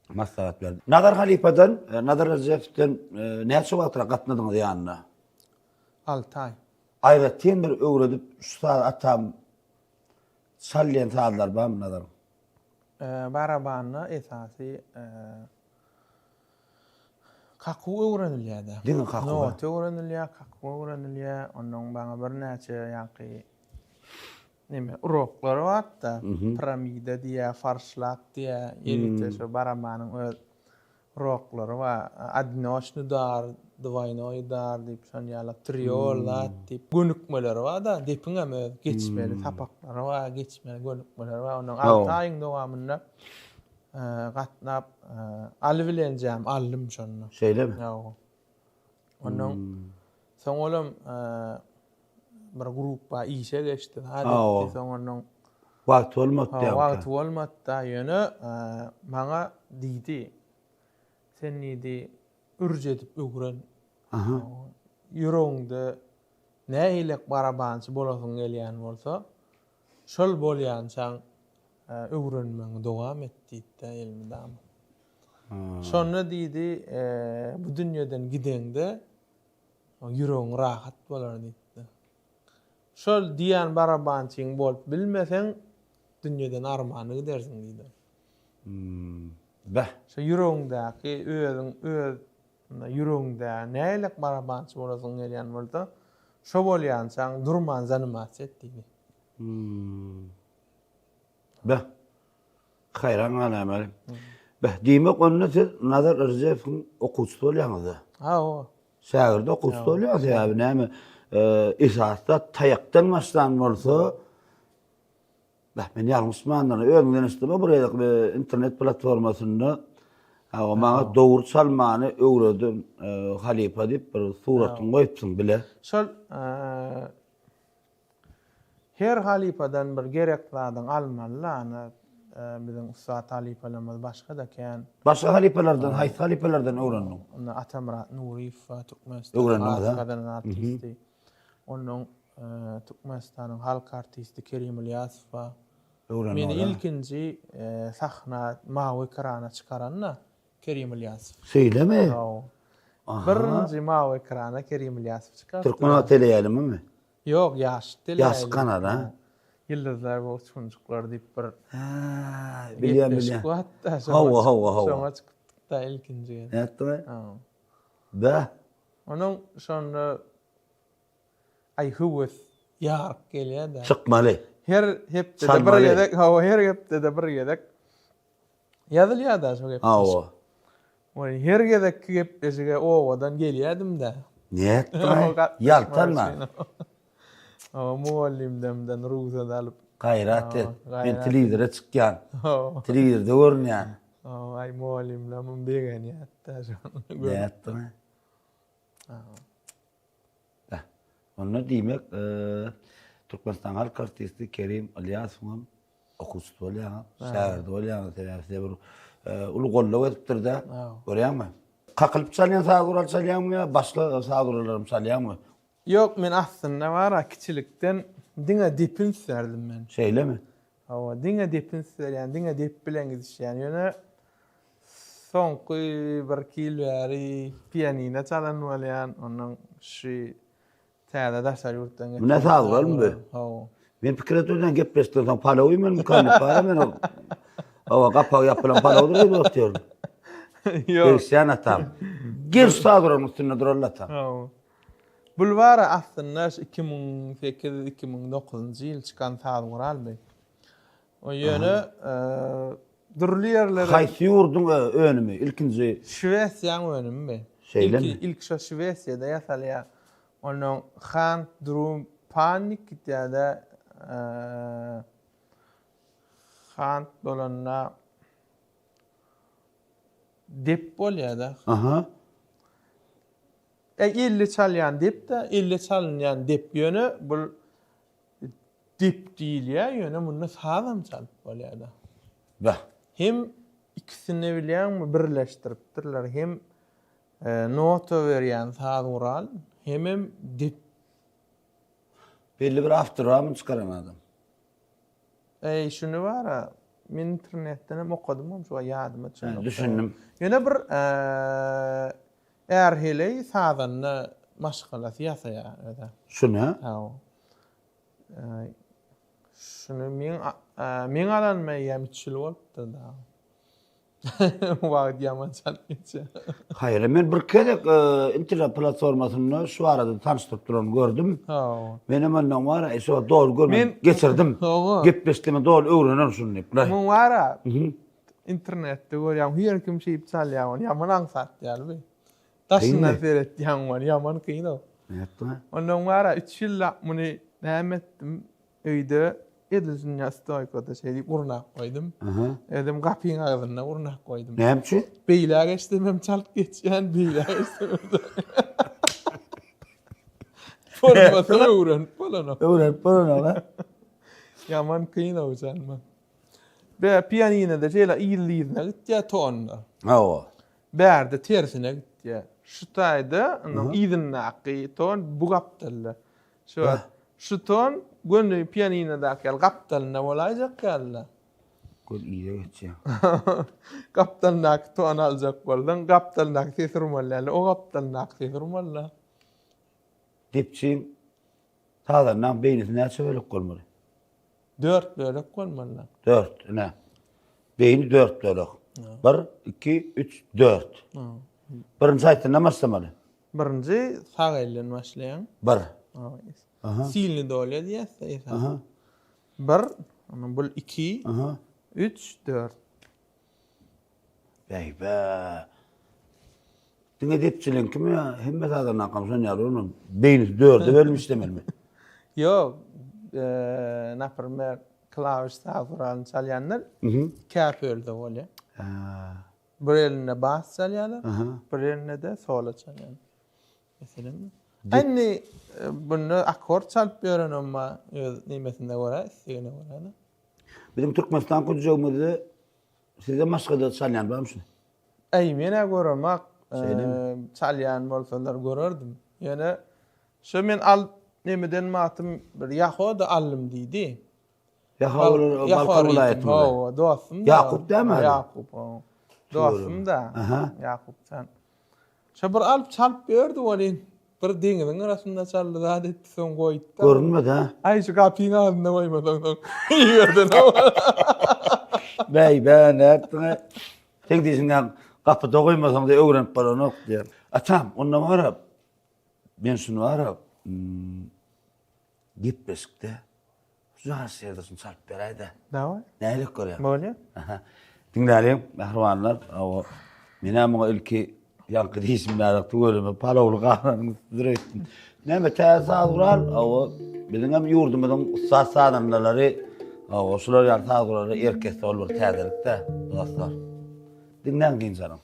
maslahat berdi. Nazar halypadan, Nazar Rejepowdan näçe wagtrak gatnadyňyz ýanyna? Alty aý. Aýratyn bir öwredip, şu sazy atam çal diýen sazlary barmy Nazaryň? Barabanda esasy kakuw öwrenilýär-dä. Diňe kakuw. Nota öwrenilýär, kakuw öwrenilýär. Onnoň maňa birnäçe ýaňky neme uroklary barda, piramida diýýär, farşlak diýýär, ýörite şo barabanyň öz uroklary bar. Odinoçnyý udar, dwoýnoý udar diýip, şon ýaly triol zat diýip gönükmeleri bar-da, depiňem öz geçmeli sapaklary bar, geçmeli gönükmeleri bar. Onnoň alty aýyň dowamynda gatnap alybilenjämi aldym şonda. Şeýlemi? Hawa. Ondan soň olam bir gruppa işe geçdi. Hadi soň ondan wagt bolmady diýýär. Wagt bolmady-da, ýöne maňa diýdi. Sen diýdi, ürç edip öwren. Aha. Ýüregiňde nähilek barabançy bolasyň gelýän bolsa, şol bolýançaň öwrenmegiňi dowam et diýdi-de elmydama. Şonda diýdi, bu dünýeden gideňde ýüregiň rahat bolar diýdi. Şol diýen barabançyň bolup bilmeseň, dünýeden armanly gidersiň diýdi. Beh. Şo ýüregiňdäki özüň öz ýüregiňde nähili barabançy bolasyň gelýän bolsa, şo bolýançaň durman zanimasiýa et diýdi. Beh. Haýran galýan. Beh, diýmek onda siz Nazar Rjepowyň okuwçysy bolýaňyz-da? Hawa. Şägirdi okuwçysy bolýar, sebäbi näme, esasda taýakdan başlan bolsa, beh, men ýalňyşmandyryn, özüňden eşitdim, bir gezek internet platformasynda hawa, maňa dogry çalmany öwreden halypa diýip bir suratyňy goýupsyň bile. Şol Her halypadan bir gerek zadyňy almaly-da, ana, biziň ussat halypalarymyz başga-da kän. Başga halypalardan haýsy halypalardan öwrendiň? Onda Atamyrat Nuryýew bar, Türkmenistanyň at gazanan artisti. Ondan Türkmenistanyň halk artisti Kerim Ylýasow bar. Meni ilkinji sahna, mawy ekrana çykaran-da Kerim Ylýasow. Şeýlemi? Hawa. Birinji mawy ekrana Kerim Ylýasow çykarypdy. Türkmen teleýaýlymymy? Ýok, Ýaşyk teleýaýlymy. Ýaşyk kanaly, ha? Ýyldyzlar we uçgunjyklar diýip bir Hä, bilýän, bilýän. gepleşik bardy-da. Hawa, hawa, hawa. Şoňa çykypdyk-da ilkinji gezek. Nätdiňaý? Hawa. Bäh. Onuň şonda aý höwes ýaryk gelýär-dä. Çykmaly. Her hepdede bir gezek, hawa, her hepdede bir gezek Ýazylýar-da şo gepleşik. Hawa. Oý, her gezekki gepleşige obadan gelýärdim-dä. Nätdiň-aý? Ýaltanma. Hawa, mugallymdamdan rugsat alyp. Gaýrat et. Men telewizora çykýan. Telewizorda görünýän. Hawa, aý, mugallymlamam begenýärdi-dä şony görüp. Nätdiň-aý? Beh. Onda diýmek, Türkmenistanyň halk artisti Kerim Ylýasowyňam okuwçysy bolýaňyz, şägirdi bolýaňyz, sebäbi size bir uly goldaw edipdir-de. Görýäňmi? Kakylyp çalýan saz gural çalýaňmy ýa başga saz gurallaram çalýaňmy? Ýok, men aslynda bar-a kiçilikden diňe depi üns berdim men. Şeýlemi? Hawa, diňe depi üns berýän, diňe dep bilen gidişýän. Ýöne Soňky birki ýyl bäri pianino çalan bolýan, ondan şu täze daşary ýurtdan getiren. Mine saz guralmy bu? Hawa. Men pikir etdim, gepleşikden soň palaw iýmelimikan diýip, bara men ol. Hawa, gapagy ýapylan palawdyr öýdüp otyryn. Ýok. Degişýän atam. Gel şu saz guralyň üstünde duraly atam. Hawa. Bulwara aslynda şu 2008, 2009-njy ýyl çykan saz guralmy? O ýöne dürli ýerlere Haýsy ýurduň önümi ilkinji? Şwesiýaň önümimi? Şeýlemi? Ilki ilki şo Şwesiýada ýasalýar. Onnoň Hand Drum Panic diýýär-de Hand bolanda dep bolýar-da. Aha. E, elle çalýan dep-de, elle çalynýan dep. Ýöne bul dep diýilýär, ýöne munda sazam çalyp bolýar-da. Bah. Hem ikisini bilýäňmi birleşdiripdirler. Hem nota berýän saz gural, hemem dep. Belli bir awtor barmy çykaran adam? Eý şuny bara men internetden hem okadym hem şu ýadyma düşenok. Düşündim. Ýöne bir är heleý sazanda maşgalasy ýasaýar özä. Şuny ha? Hawa. Şuny meň meň alanyma eýýäm üç ýyl bolupdyr dagy. Wagt ýaman çalt geçýär. Haýyr, men bir gezek internet platformasynda şu barada tanyşdyryp duran gördüm. Hawa. Menem ondan bar, e, şu dogry görmän Men geçirdim. Hawa. Gepleşdimi doly öwrenem şuny diýip. Muň bar-a. Internetde görýän, her kim şeýip çalýar ony, ýaman aňsat ýaly bi. Daşyndan seretýäň ony, ýaman kyn o. Nätdi? Ondan bar-a, üç ýyllap muny näme etdim? Öýde edil şunýa stoýkada şeý diýip gurnap goýdum. Özüm gapyň agzynda gurnap goýdum. Näme üçin? Beýlä geçsem hem çalt geçýän, beýlä geçsem hem. Formasy öwrenip bolanok. Öwrenip bolanok, ha? Ýaman kyn o çalmak. Be pianinoda şeýle yzly-yzyna gitýär tonlar. Hawa. Bärde tersine gitýär. Şu taýda onuň yzyndaky ton bu gapdalda. Şu wagt şu ton göni pianinodaki ýaly gapdalynda bolaýjak ýaly-da. Göz yza geçýär. Gapdalyndaky tony aljak bolsaň, gapdalyndaky sesi urmaly däl-de, o gapdalyndaky sesi urmaly-da. Depçiň sazandaň beýnisi näçe bölek bolmaly? Dört bölek bolmaly. Dört, ine. Beýni dört bölek. Bir, iki, üç, dört. Birinji haýsyndan başlamaly? Birinji sag elden başlaýaň. Bir. Silni dolýa diýýäs-de esasy. Bir, ondan bul iki, üç, dört. Bäý-bä. Diňe depçiliňkimi ýa hemme sazandaňkam şon ýaly bolmaly? Beýnisi dörde bölünip işlemelimi? Ýok, naprimer, klawiş saz guralyny çalýanlar ikä bölse bolýar. Bir elinde bas çalýarlar, bir elinde-de solo çalýarlar. Meselem, indi bunda akkord çalyp ýörenem bar, öz nemesine görä, islegine görä-de. Biziň Türkmenistan künjegimizde Sizden başga-da çalýan barmy şuny? Äý, men-ä göremak. Şeýlemi? Çalýan bolsalar görerdim. Ýöne şo men al nemeden matym bir Ýahoda aldym diýdi. Ýaho bolar Balkan welaýatynda. Hawa, dostum. Ýakup dämi ady? Ýakup, hawa. Dostum-da. Ýakupjan. Şo bir alyp çalyp ýördi welin, bir deňiziň gyrasynda çaldy zat etdi soň goýdy-da. Görünmedi ha? Aý şu gapyň agzynda goýmasaň soň ýerden Bäý bä nätdiň-aý? Seň diýşiň ýaly gapyda goýmasaň da öwrenip bolanok diýýär. Atam, onda bar-a, men şuny bar-a, gepleşikde Şu ýaş ýerde şuny çalyp beräý-dä. Daway. Nähili görýäň? Bolýar. Aha. Diňläliň, mähribanlar. Hawa. Men-ä muňa ilki ýaňky diýşim ýaly tüweleme palawly gazanyň üstüdir öýtdüm. Näme täze saz gural? Hawa, biziň hem ýurdumyzyň ussat sazandalary, hawa, şular ýaly saz gurala erk etse ol bir täzelik-dä, dostlar. Diňläň dynç alyň.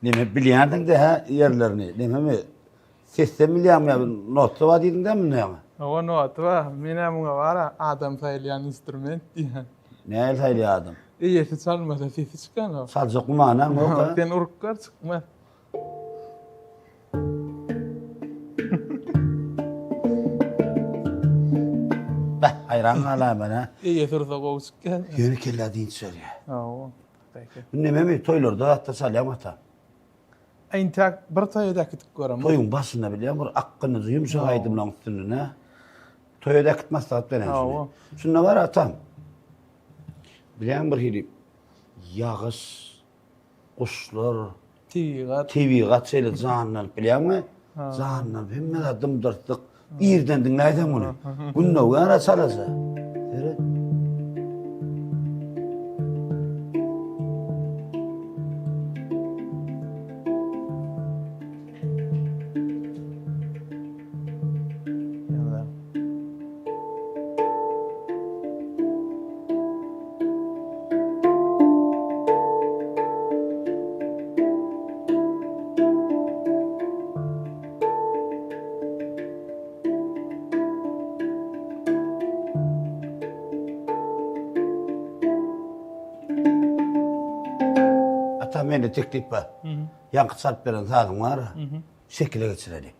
Neme bilýänsiň-de hä ýerlerini. Nememi? Sesden bilýäňmi ýa notda bar diýdiň dä munda ýaňy? Hawa noty bar. Men-ä muňa bar-a adam saýylýan instrument diýýän. Nähili saýylýar adam? Eýesi çalmasa sesi çykanok. Çaljak gümanaň ýok-a. Sen urup gör çykmaz. Beh, haýran galaýyn men-ä. Eýesi ursa gowy çykýar. Ýöne kellä dynç berýär. Hawa. Bu nememi toýlarda zatda çalýaň ata. Entäk bir toýa äkidip göremok. Toýuň başynda bilýäň bir akgynyjy ýumşak aýdymlaň üstünde nä? Toýa äkit maslahat bereýin şuny. Şunda bar atam. Bilýäň bir hili ýagyş, guşlar, tebigat. Tebigat şeýle janlanyp bilýäňmi? Janlanyp hemme zat dym-dyrslyk. Irden diňläýseň muny. Gün dogýar çalaja. Seret. Ata mende teklip bar. Ýaňky çalyp beren sazyň bar. Şekile geçireli.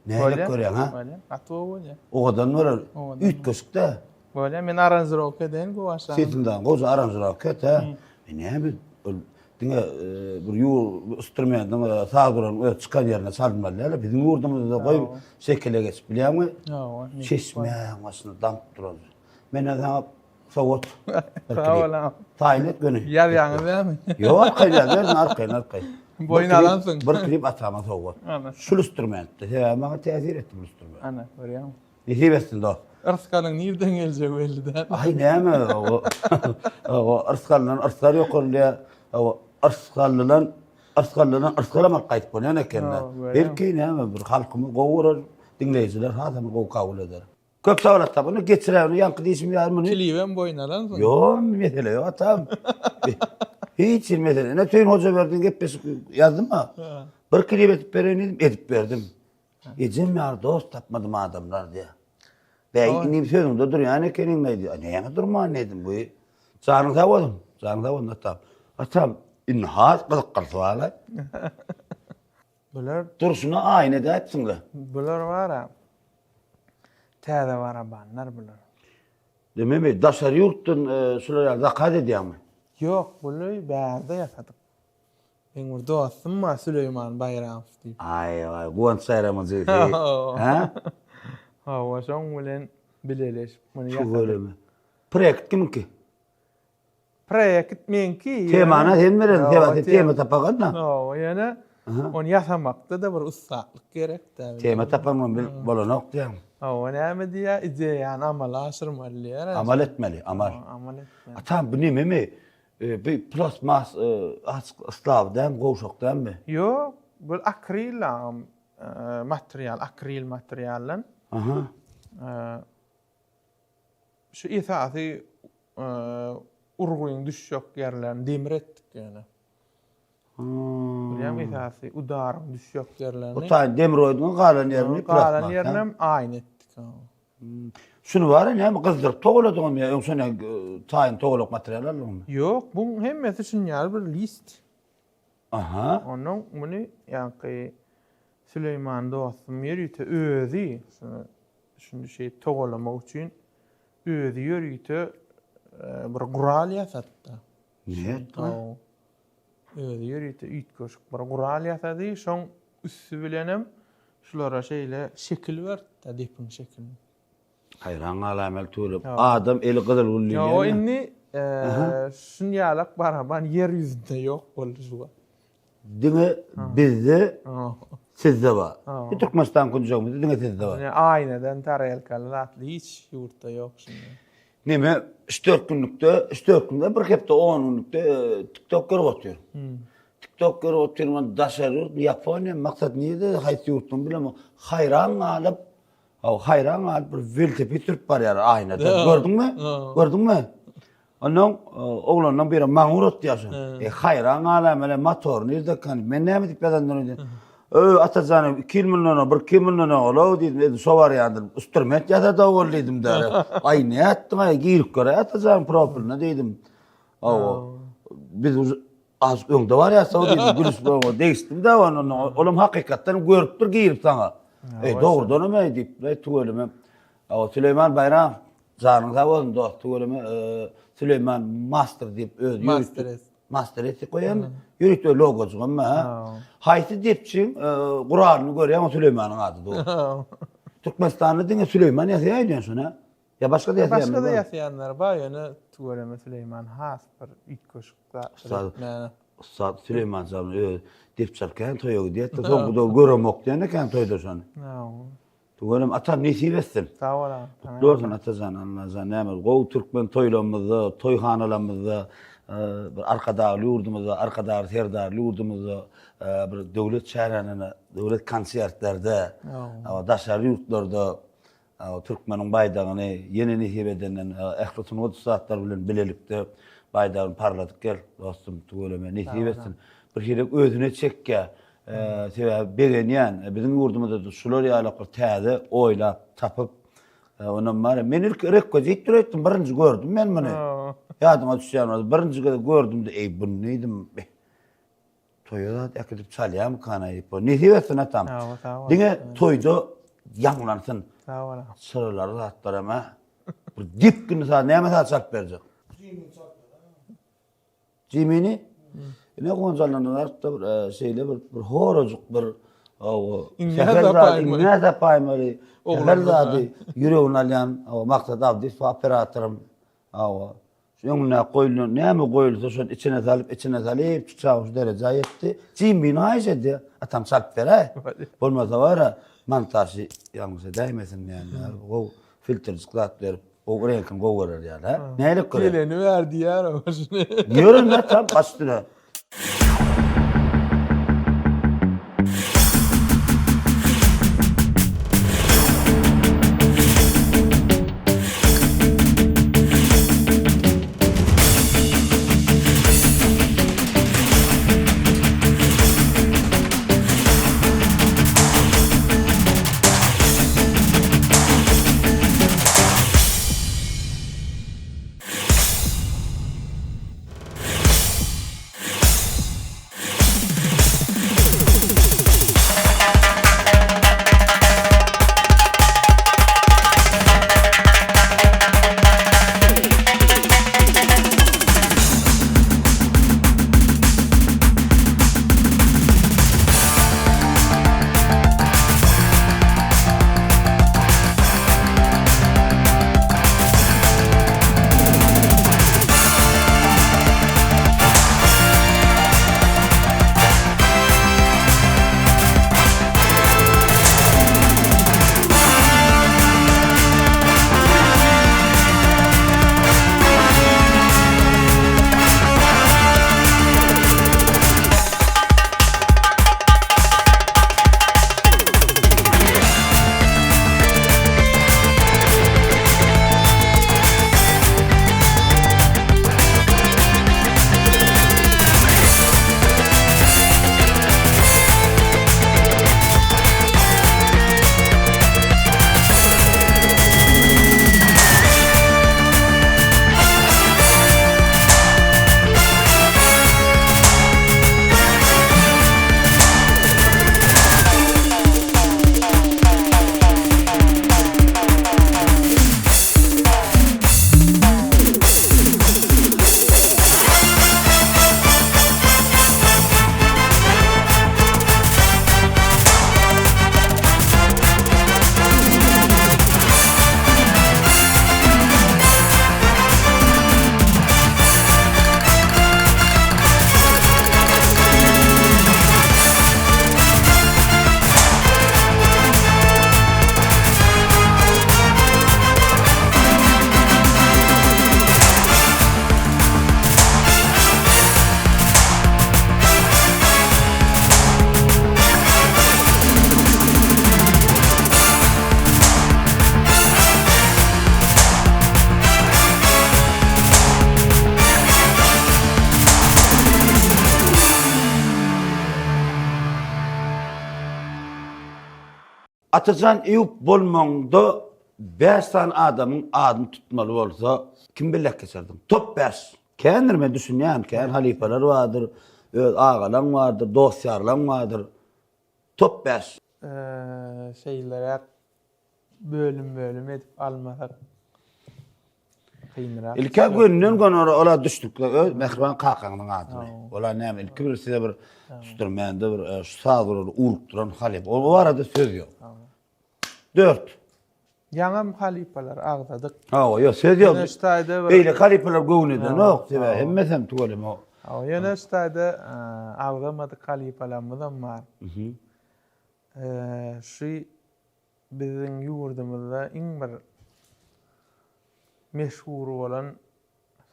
Nähili görýäň ha? Bolýar. Gaty gowy bolýar. Owadan bolar. Üýtgeşik-dä. Bolýar. Men aranžirowka edeýin bu aşagy. Sesinden gowy aranžirowka et ha. E näme ol diňe bir ýur instrumentiň saz guralyň öz çykan ýerine çalynmaly däl. Biziň ýurdumyzda goý şekile geçip bilýäňmi? Hawa. Çeşmäň başynda damyp duran. Menden saňa sowgat. Sag bol agam. Taýyn et göni. Ýazýaňyz dämi? Ýok, arkaýyn ýazaryn, arkaýyn, arkaýyn. Boýun alansyň. Bir klip atama sowgat. Ana. Şul instrumentde. Sebäbi maňa täsir etdi bu instrument. Ana, görýäňmi? Nesip etsin dost. Yrsgalyň nirden geljegi belli däl. Aý näme o o yrsgaldan yrsgal ýokarlaýar. O yrsgallydan yrsgallydan yrsgalam alyp gaýdyp bolýan ekende. Belki näme bir halkymyz gowy görer, diňleýjiler hasam gowy kabul eder. Köp sag bol atam. Ony geçiräýin. Ýaňky diýşim ýaly muny. Klibem boýun alansyň. Ýok, mesele ýok atam. Hiç bir mesele. Ine Söýün Hojaberdiň gepleşik ýazdym-a. Bir klip edip bereýin diýdim, edip berdim. Ejem ýaly dost tapmadym adamlar diýýär. Bäý, inim sözüňde durýan ekeniň diýdi. Näme durman diýdim bu. Janyň sag bolsun. Janyň sag bolsun atam. Atam, indi has gyzykgylsy bar-la. Bular Durşuna aýna edäýipsiň-le. Bular bar-a. Täze barabanlar bular. Dememi, daşary ýurtdan şular ýaly zakaz edýäňmi? Ýok, buly bärde ýasadyk. Meň bir dostum bar Süleýman Baýramow diýip. Aý, aý, Guwanç Baýramyň jigisi. Hä? Hawa, şoň bilen bileleşip muny ýasadyk. Tüweleme. Proýekt kimiňki? Proýekt meňki. Temany sen beren, sebäbi sen tema tapagan-da. Hawa, ýöne ony ýasamakda-da bir ussatlyk gerek-dä. Tema tapanam bolanok diýýäň. Hawa, näme diýýär, ideýany amala aşyrmaly diýýär. Amal etmeli, amal. Amal etmeli. Atam, bu nememi? Bu plastmas açyk yslaw dämi, gowşak dämi? Ýok, bu akril agam material, akril materialdan. Aha. Şu esasy urgyň düşjek ýerlerini demir etdik ýöne. Bilýäňmi esasy udaryň düşjek ýerlerini. Bu taý demir goýduň, galan ýerini plastmas. Galan ýerinem aýna etdik. Şuny bar näme gyzdyryp togaladyňmy ýa öň şony taýyn togalak material aldyňmy? Ýok, buň hemmesi şuny ýaly bir list. Aha. Onnoň muny ýaňky Süleýman dostum ýörite özi şuny şuny şeýdip togalamak üçin özi ýörite bir gural ýasatdy. Nätdi? Özi ýörite üýtgeşik bir gural ýasady. Şoň üsti bilenem şulara şeýle şekil berdi-de, depiň şekilini. Haýran galaýmaly tüweleme. Adam eli gyzyl gül diýýän. Ýok, indi şun ýalak baraban ýer ýüzünde ýok boldy şu wagt. Diňe bizde, sizde bar. Bu Türkmenistan künjegimizde diňe sizde bar. Ine aýnadan tarelkaly zatly hiç ýurtda ýok şundan. Neme üç-dört günlükde, üç-dört günde bir hepde on günlükde TikTok görüp otyr. TikTok görüp otyrman daşary ýurt, Ýaponiýa, maksat nirede, haýsy ýurtdugyny bilemok. Haýran galyp, haýran galyp bir welosiped sürüp barýar aýnada. Gördüňmi? Gördüňmi? Ondan oglanlaň biri maňa ugratdy şony. E haýran galaýyn men motor nirde kan? Men näme diýip ýazandyr diýdim. Öý Atajan 2 ýyl mundan öň, 1-2 ýyl mundan öň ol diýdim, edil şo barýandyr. Instrument ýasady ol diýdim dä. Aý nätdiň aý girip göräý Atajan profiline diýdim. Hawa. Biz Az öňde barýarsa diýdim, gülüşip oňa degişdim-de ondan. Olam hakykatdan görüpdir girip saňa. Eý, dogrudanam eý diýip, eý tüweleme. Awa Süleýman Baýram, janyň sag bolsun dost, tüweleme. Süleýman master diýip öz ýörite master etdik goýan. Ýörite logojygam ha. Haýsy depçiň guralyny görýäň o Süleýmanyň ady dur. Türkmenistanda diňe Süleýman ýasaýar diýen şony. Ýa başga-da ýasaýanlar Başga-da ýasaýanlar bar, ýöne tüweleme Süleýman has bir üýtgeşik zatlar etmäne. Ussat Süleýman jan öz dep çalkän toýa gidýärdi, soňky döwür göremok diýen eken toýda şony. Tüweleme atam nesip etsin. Sag bol agam. Gutly bolsun Atajan Allajan näme gowy türkmen toýlarymyzda, toýhanalarymyzda bir Arkadagly ýurdumyzda, Arkadagly Serdarly ýurdumyzda bir döwlet çärelerinde, döwlet konsertlerde, daşary ýurtlarda Türkmeniň baýdagyny ýene nesip edenden ähli sungat ussatlary bilen bilelikde baýdagyny parladyp gel dostum tüweleme nesip etsin. Bir hili özüne çekýär. Sebäbi begenýän biziň ýurdumyzda şular ýaly bir täze oýlap tapyp onam bar. Men ilki rekwizit döretdim birinji gördüm men muny. Ýadyňa düşýän bolsa birinji gezek gördüm-de eý bu diýdim. Toýa zat äkidip çalýarmykan diýip. Nesip etsin atam. Sag bol, sag bol. Diňe toýda ýaňlansyn. Sag bol. Çyralar zatlar hem Bir depginli saz näme saz çalyp berjek? Jimini çalyp ber. Jimini? Ine Gonjalydan alypda bir e, şeýle bir bir horajyk bir hawa, Iňňä tapaýmaly. Iňňä tapaýmaly. Oglan Her zady ýüregini alýan hawa, Maksat Abdyýew operatorym. Hawa. Şu öňündäki goýlan näme goýulsa şony içine salyp, içine salyp, şu çaga şu derejä ýetdi. Jimmini haýyş edýär. Atam çalyp beräý. Bolmasa bar-a, montažy ýalňyş edäýmesin diýen ýaly. Gowy filtrjik zat berip, gowy reňkini gowy görer ýaly, hä? Nähili görer? Geleni ber diýýär oňa şuny. Ýör indi atam, baş üstüne. Atajan Eýýup bolmaňda bäş sany adamyň adyny tutmaly bolsa, kim belläp geçerdiň? Top bäş. Kändir men düşünýän, kän halypalar bardyr, öz agalaň bardyr, dost-ýarlaň bardyr. Top bäş. Şeýleräk bölüm-bölüm edip almasak kynrak. Ilkä gönden gön ola düşdükle öz mähriban kakaňyň adyny. Ola näme ilki bir size bir üstürmände bir e, şu saz guraly urup duran halypa. O barada söz ýok. Dört. Ýaňam halypalar agzadyk. Hawa, ýok söz ýok. Ýöne şu taýda bir Beýle halypalar göwün edenok. Sebäbi hemmesem tüweleme. Hawa, ýöne şu taýda e, agzamadyk halypalarymyzam bar. E, şu Biziň ýurdumyzda iň bir meşhur bolan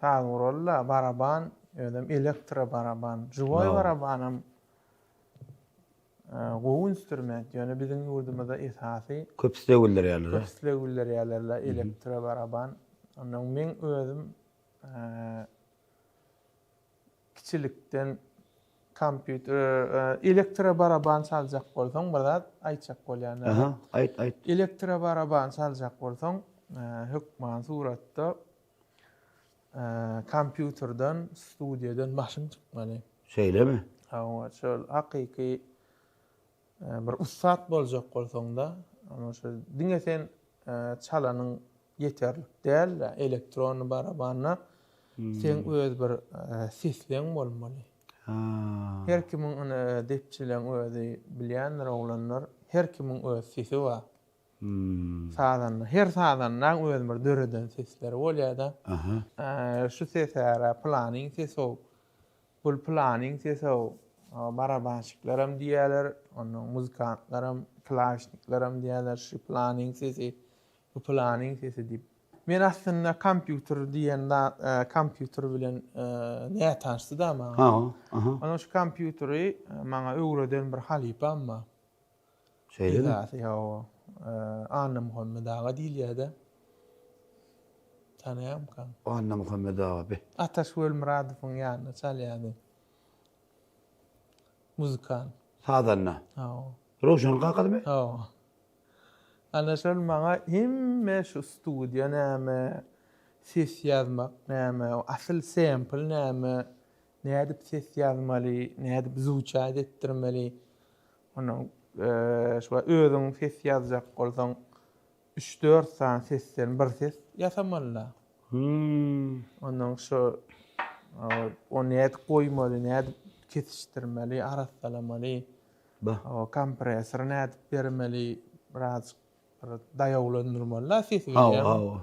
saz guraly-da baraban, özem elektro baraban. Žiwoý barabanam gowy instrument, ýöne biziň ýurdumyzda esasy Köp isleg bildirýärler. Köp isleg bildirýärler-le elektro baraban. Onnoň meň özüm Kiçilikden kompýuter, elektro baraban çaljak bolsaň bir zat aýtjak bolýan. Aha, aýt, aýt. Elektro baraban çaljak bolsaň, hökman suratda kompýuterden, studiýadan başyň çykmaly. Şeýlemi? Hawa, şol hakyky Bir ussat boljak bolsaňda, ana şu diňe sen çalanyň ýeterlik däl-de, elektronny barabanda seň öz bir sesleň bolmaly. Her kimiň ine depçileň özi bilýändir oglanlar, her kimiň öz sesi bar. Sazanda, her sazandaň öz bir döreden sesleri bolýar-da. Şu ses ära pylanyň sesi-ow, Bul pylanyň sesi-ow, barabanşiklerem diýýärler, onnoň muzykantlaram, klawişniklerem diýýärler, şu pylanyň sesi, bu pylanyň sesi diýip. Men aslynda kompýuter diýen zat, kompýuter bilen nätanyşdy-da maňa. Hawa, aha. Onnoň şu kompýuteri maňa öwreden bir halypam bar. Şeýlemi? Esasy, hawa. Annamuhammet aga diýilýär-de. Tanaýarmykaň? Annamuhammet aga bi. Ataş Welmyradowyň ýanynda çalýardy. Muzykant. Sazanda. Hawa. Röwşeniň kakasymy? Hawa. Ana şol maňa hemme şu studiýa näme, ses ýazmak näme, asyl sempl näme, nädip ses ýazmaly, nädip zwuçat etdirmeli, Ondan şu wagt özüň ses ýazjak bolsaň, üç-dört sany sesden bir ses ýasamaly-da. Ondan şu ony nädip goýmaly, nädip kesişdirmeli, arassalamaly, kompressor nädip bermeli, birazjyk bir daýawlandyrmaly-da sesi Hawa, hawa.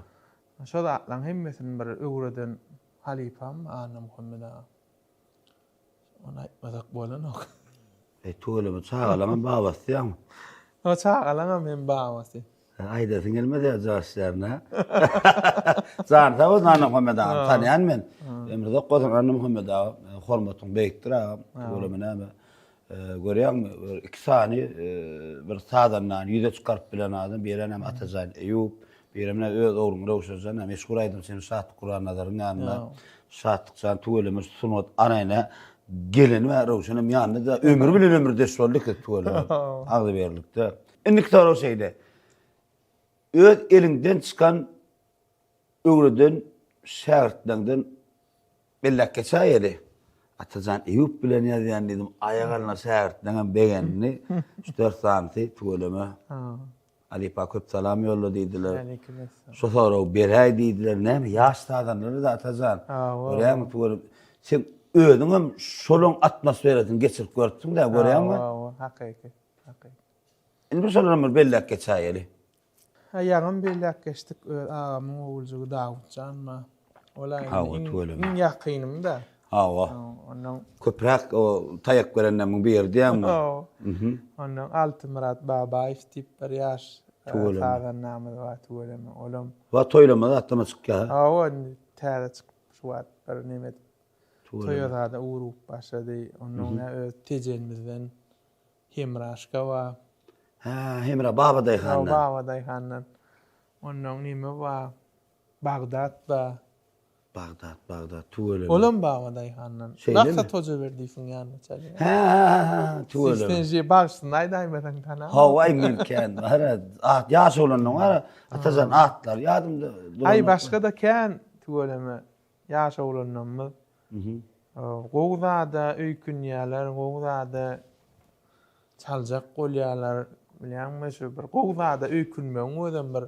Şo zatlaryň hemmesini bir öwreden halypam Annamuhammet aga. Ony aýtmasak bolanok. Eý tüweleme çagalaňam babasy diýýäňmi? O çagalaňam hem babasy. Aýdasyň gelmez ýa jaşlaryna. Jany sag bolsun Annamuhammet agam tanýan men. Ömri uzak bolsun Annamuhammet aga. Hormatyň beýikdir agam. Tüweleme näme. Görýäňmi bir iki sany bir sazandany ýüze çykaryp bilen adam birem Atajan Eýýup Birem ine öz ogluň Röwşen jan, meşhur aýdymçyny Şatlyk Gurbannazaryň ýanynda. Şatlyk jan tüweleme şu sungat arena geleni bäri Röwşenem ýanynda-da ömri bilen ömürdeş boldy ikisi tüweleme. Agzybirlikde. Indiki sorag şeýle. Öz eliňden çykan öwreden şägirtleňden belläp geçäýeli. Atajan Eýýup bilen ýazýan diýdim, aýak alyna şägirtleňem begendi. Üç-dört sanysy tüweleme. Halypa köp salam ýolla diýdiler. Aleýkim essalam. Şu soragy beräý diýdiler. Näme ýaş sazandalar-da Atajan. Görýäňmi tüweleme. Sen özüňem şolaň atmosferasyny geçirip görüpsiň-dä, görýäňmi? Hawa, hawa, hakyky, hakyky. Indi bir şolaram bir belläp geçäýeli. Hä, ýaňam belläp geçdik, öz agamyň oguljygy Dawutjan bar. Ol-a indi iň ýakynym-da. Hawa. Ondan köpräk o taýak berenleriň biri diýýäňmi? Hawa. Ondan Altymyrat Babaýew diýip bir ýaş sazandamyz bar tüweleme. Olam. Wa toýlama zatlama çykýar. Hawa, indi täze çykyp şu wagt bir neme edip toýa zada ugrugyp başlady. Ondan öz Tejenimizden Hemraşka bar. Hä, Hemra Babadaýhandan. Hawa, Babadaýhandan. Ondan neme bar? Bagdat bar. Bagdat, Bagdat, tüweleme. Olam Baba Daýhandan. Şeýlemi? Maksat Hojaberdiýewiň ýanynda çalýar. Hä, hä, hä, hä, tüweleme. Sen şi bagşysyny aýdaýmasaň tanam. Hawa, aý men kän bar-a, at, ýaş oglanlaň bar-a, Atajan atlary ýadymda duranok. Aý başga-da kän tüweleme ýaş oglanlarymyz gowy zada öýkünýärler, gowy zada çaljak bolýarlar. Bilýäňmi şu bir gowy zada öýkünmegiň özem bir